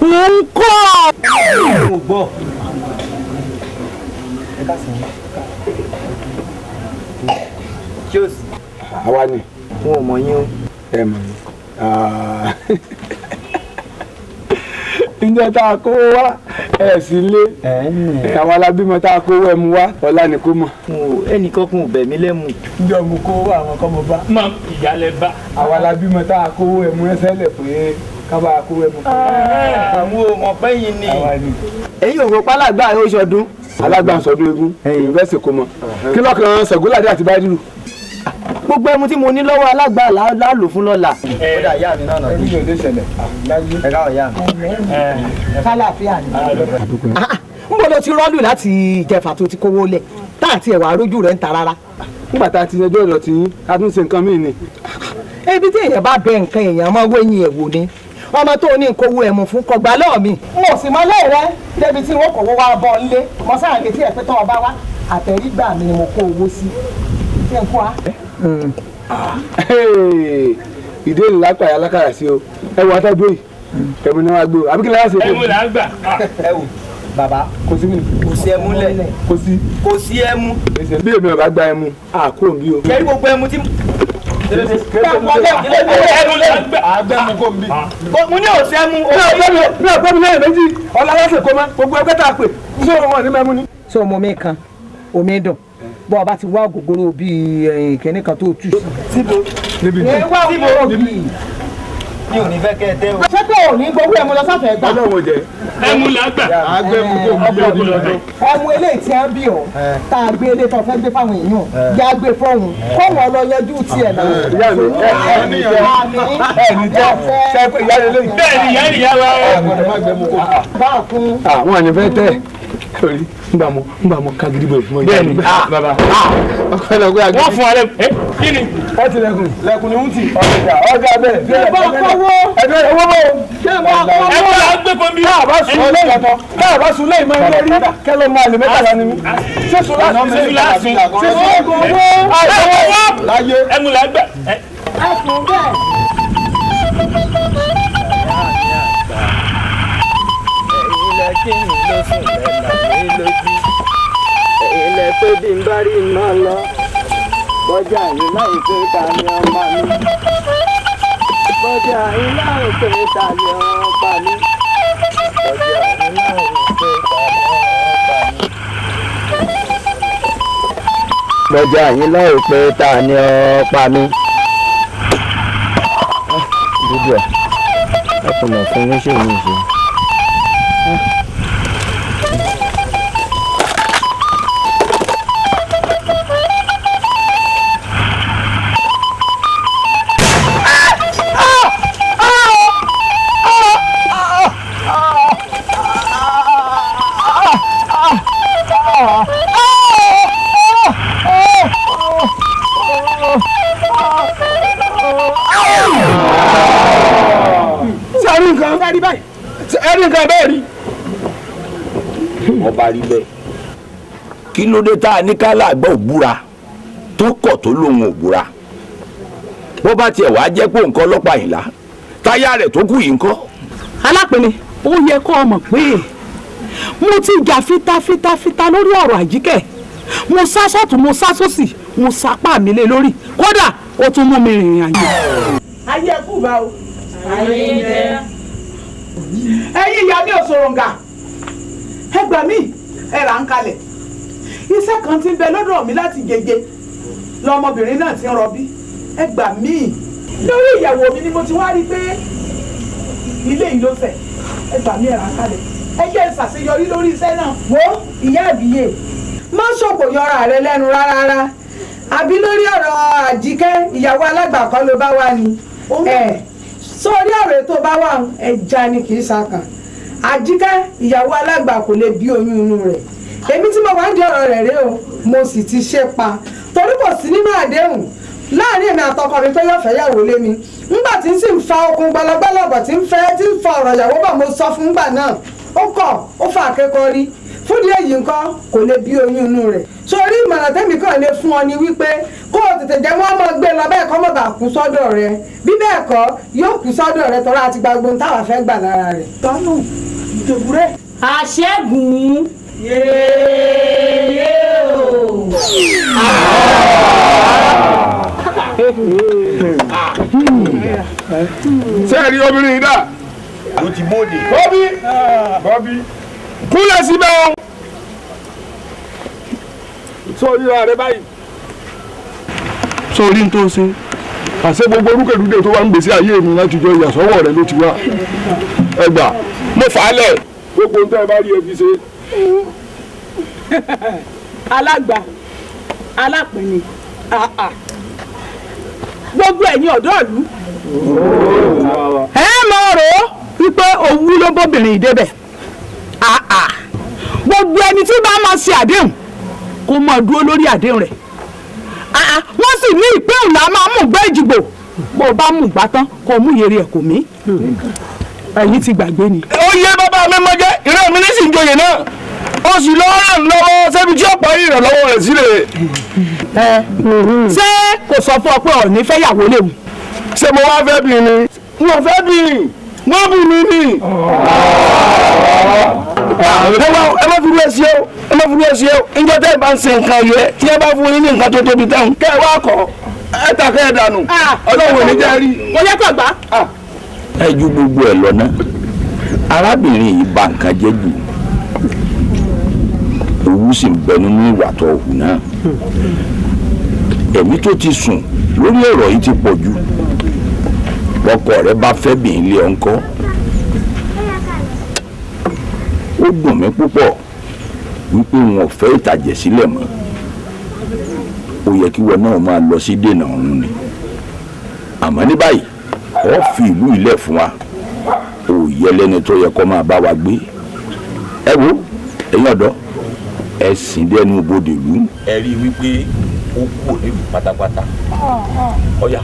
òun kọ́. Àwa ni wọn ò mọ̀ yín o. Ẹ mọ̀ mi. Ǹjẹ́ tá a kó wá ẹ̀ sí lé àwọn alábímọ tá a kó wá ẹmu wá ọ̀la ni kò mọ̀. Ẹnìkan kún bẹ̀ mí lẹ́mu. Ǹjọ́ mo kó wá àwọn kọ́ mo bá. Má ìyálẹ̀ bá. Àwọn alábímọ tá a kó ẹmu rẹ́sẹ̀ lẹ̀ pé ká bá a kó ẹmu. Àwọn ò mọ̀ pé yín ni. Ẹ̀yin òkò pálàgbà yóò ṣọdún. Alágbà ń sọdún eégún èyí fẹ́ sèkó mọ. Kí lọ́kàn Ṣàngóládé àti Bádìrú. Gbogbo ẹmu tí mo ní lọ́wọ́ alágbà lálò fún lọ́la. Ó dà ìyá mi náà náà. Ẹbí yóò lè ṣẹlẹ̀. Ẹ káwọ̀ ìyá mi. Kálàáfíà ni. N bọ̀ ló ti rọ́ọ̀lù láti ìjẹfà tó ti kówó lẹ̀ tá àti ẹ̀wà arójú rẹ̀ ń ta rárá. Nígbà tá a ti yanjú ọ̀rọ̀ tí yín, a tún ṣe nǹkan míì ni. Ibi tí èèyàn bá bẹ nǹkan èèyàn máa wéyìn ẹ̀ wò ni. Ọmọ tó ní nkówó ẹ̀mú fún kọgbà lọ́ọ̀ mi. N ò sì mọ lẹ́rẹ́ débi tí wọ́n kọ̀wé wá bọ́ nílé. Mo sáà retí ẹ̀ pé tọ́ ọba wá àtẹ̀rígbà mi ni mo kó owó sí. Ṣé n kó a? Ìdí èlò lápá ẹ̀ alákàrà sí o. Ẹ wọ atá gbé yìí. Ẹ̀mú ni wọ́n á gbé o. Àbí kí ni wọ́n á ṣe? Ẹmu là ń gbà. Ẹ wò bàbá. Kò sí mi. Kò sí ẹmu lẹ̀. Kò sí. Kò sí ẹmu. Bí èmi ò bá gba ẹmu, à kúrò bí o. Kẹ́rí gbogbo ẹmu tí. Àgbẹ̀mú kò ń bí. Mo ní òsì ẹmu. Mi ò gbọ́ mi lẹ́yìn méjì. Ọlá lọ́sẹ̀ kó má gbogbo ẹgbẹ́ tá a pè. Ṣé òun wà ní mẹ́mú ni? Ṣé o mọ omi kan? Omi dùn. Bọ́ ọ bá ti wá ògógóró bíi kìnìún kan tó tù sí. Síbo. Níbi. Wá ògógóró bíi. Mi ò ní fẹ́ kẹ́ ẹ tẹ́ o. Ṣé pé ò ní gbowó ẹmu lọ sáfẹ́ gbà? Ọlọ́run ò jẹ́. Ẹmu là ń gbà. Àgbẹ̀mú kò ń bí ọdún lọ́dún. Ẹmu eléyìí tí a ń bí ọ, tá a gbé ilé tó fẹ́ gbé fáwọn èèyàn, yá gbé fọ́hùn, kóhùn ọlọ yanjú tiẹ̀ náà. Ìyá mi, ẹ ní jẹ́ ṣe pé ìyá rẹ lẹ́yìn. Bẹ́ẹ̀ni ìyá ni ìyá wa. Bá a fún. Àwọn àyàn fẹ́ tẹ̀. Torí ngbà mo ká gidi bọ̀ fún ọ. Bẹ́ẹ̀ni bàbá. Wọ́n fún wa lẹ kí ni. Ẹ ti lẹ̀kùn. Lẹ̀kùn ni ń tì. Ọjà ọjà bẹ́ẹ̀. Ṣé bá kọ́wọ́? Ẹgbẹ́ owó bò. Ṣé bá kọ́wọ́? Ẹ wọ́n á gbé fún mi. Káà bá sùn lẹ́yìn ọ̀tọ̀. Káà bá sùn lẹ́yìn máa ń lórí. Kẹ́lọ́ máa lè mẹ́tàlá ni mí. Ṣé sùn láti ṣe sùn láti. Ṣé sùn owó? Láyé. Ẹmu là ń gbà. Ẹ fún bẹ́ẹ̀. Kí ni ló sùn lẹ́la mi lójú? Ẹ̀yin lẹ pé bí n bá rí iná lọ. Bọ́jà yìí láì pé ta ni ọba mi. Bọ́jà yìí láì pé ta ni ọba mi. Bọ́jà yìí láì pé ta ni ọba mi. Bọ́jà yìí láì pé ta ni ọba mi. Dúdú ẹ̀ ẹ kò mọ̀ fún mi ṣe mi ṣe. Ọba rí bẹ́ẹ̀ kí ló dé tá a ní ká láàgbà òbúra tó kọ̀ tó lóun òbúra bó bá tiẹ̀ wá jẹ́ pé nǹkan ọlọ́pàá Àyìnlá táyà rẹ̀ tó kù yìí ńkọ́. Alápẹ̀lẹ̀ ó yẹ kó o mọ̀ pé mo ti jà fitafitafita lórí ọ̀rọ̀ Àjíkẹ́, mo sá sọ́tún mo sá sósì mo sapá mi lé lórí, kódà ó tún mú mi rìnrìn àjò. Ayé ẹkú bá o. Ayé jẹ. Ẹ̀yin ìyá mi ò sòròǹgà, ẹ gbà mí, ẹ rà ń kalẹ̀. Iṣẹ́ kan ti ń bẹ lọ́dọ̀ mi láti jẹjẹ lọmọbìnrin náà ti ń rọbí. Ẹ gbà mí. Lórí ìyàwó mi ni mo ti wá rí pé ilé yìí ló fẹ́. Ẹ gbà mí, ẹ rà ń kalẹ̀. Ẹ jẹ́ n ṣàṣeyọrí lórí iṣẹ́ náà. Wo ìyá àbíyè, má ṣòkò yọra rẹ lẹ́nu rárá. Àbí lórí ọ̀rọ̀ Àjíkẹ́ ìyàwó alágbà kan ló bá wà ní. Sórí ọ̀rọ̀ ètò bá wà ẹja ni kì í ṣàkàn. Àjíkẹ́ ìyàwó alágbà kò lè bí oyún inú rẹ̀. Èmi tí mo wá ń di ọ̀rọ̀ rẹ̀ rèé o, mo sì ti ṣe pa. Torí kò sí nínú àdéhùn láàrin èmi àtọkọ mi pé yóò fẹ́ yàwó lé mi. Ńgbà tí ń sì ń fa okun gbalagbala bọ̀ tí ń fẹ́ tí ń fa ọ̀rọ̀ ìyàwó bọ̀ mo sọ fún ńgbà náà. Ó kọ̀ ó fa akẹ́kọ̀ọ́ rí. Fúdí èyí ńkọ́ kò lè bí oyún inú rẹ̀. Sórí ìmọ̀ràn tẹ́mi kàn lè fún ọ ni wípé kó o tètè jẹ́ wọ́n máa gbé lọ bẹ́ẹ̀ kọ́ mọ̀ bá kú sọ́dọ̀ rẹ. Bí bẹ́ẹ̀ kọ́ yóò kú sọ́dọ̀ rẹ tọ́ra àti gbogbo táwa fẹ́ gbà lára rẹ̀. Tọ́nù ìdòwúrẹ́. Àṣẹ́gun. Yéèyé o. Ṣé ẹ rí obìnrin yìí dà? Ló ti bóde. Bọ́bí Bọ́bí kúnlẹ̀ síbẹ̀ o. Sórí ra rẹ báyìí. Sórí n tó ṣe. Àṣé gbogbo orúkèrúdè tó wà ń gbèsè ayé mi láti jọ ìyàsọ́wọ́ rẹ ló ti wá. Ẹ gbà mo fà á lẹ̀. Gbogbo ohun tẹ́ ẹ bá rí ẹ fi ṣe. Alágbà alápẹ̀ni Gbogbo ẹ̀yin ọ̀dọ́ ìlú ẹ mọ̀ rò ó wípé owú ló bóbìnrin ìdébẹ̀. Gbogbo ẹni tí bá máa ṣe àdéhùn kó máa dúró lórí àdéhùn rẹ̀. Wọ́n sì ní ìpéhùn là máa mú gbẹ́ ìjìgbò, bó o bá mú gbá tán kó o mú yèrè ẹ̀ kò mí. Ẹ̀yin ti gbàgbé ni. Ó yé bàbá mi mọ jẹ́ ìrẹ́ mi ní sì ń joyè náà, ó sì lọ́ọ́ ràn lọ́wọ́ sẹ́bi tí ó parí ìrànlọ́wọ́ rẹ̀ sílẹ̀. Ṣé kò sọ fún ọ pé ọ̀ní fẹ́ yàwó léwu? Ṣé mo wá fẹ́ bí ni? Mo fẹ́ bí wọ́n bù mí ni. Ẹ má fi rú ẹ sí o, ẹ má fi rú ẹ sí o. Ǹjẹ́ tẹ́ ẹ bá ń ṣe nǹkan yẹ tí ẹ bá fún yín ní nǹkan tó tóbi tán kẹ́ ẹ wá kọ́ ẹ ta kẹ́ ẹ dànù. Ọlọ́run ò ní jẹ́ rí. Mo yẹ kó gbà. Ẹ ju gbogbo ẹ lọ náà, arábìnrin yìí bà nǹkan jẹ́ jù, owú sì ń bẹ nínú ìwà tó hù náà. Ẹ̀mí tó ti sùn lórí ọ̀rọ̀ yìí ti pọ̀ jù. Ọkọ rẹ bá fẹ́ bìn ilé ọ̀ńkọ́, ó dùn mí púpọ̀ wípé wọn ò fẹ́ ìtàjẹ̀ sílẹ̀ mọ́. Ó yẹ kí wọn náà máa lọ sí dènà ọ̀run ni, àmọ́ ní báyìí ó fi ìlú ilẹ̀ fún wa, ó yẹ lẹ́ni tó yẹ kó máa bá wa gbé. Ẹ wo ẹ̀yin ọ̀dọ́, ẹ sìn dẹnu bodè lù. Ẹ rí i wípé ó kúrò nílùú pátápátá. Ọ̀yà.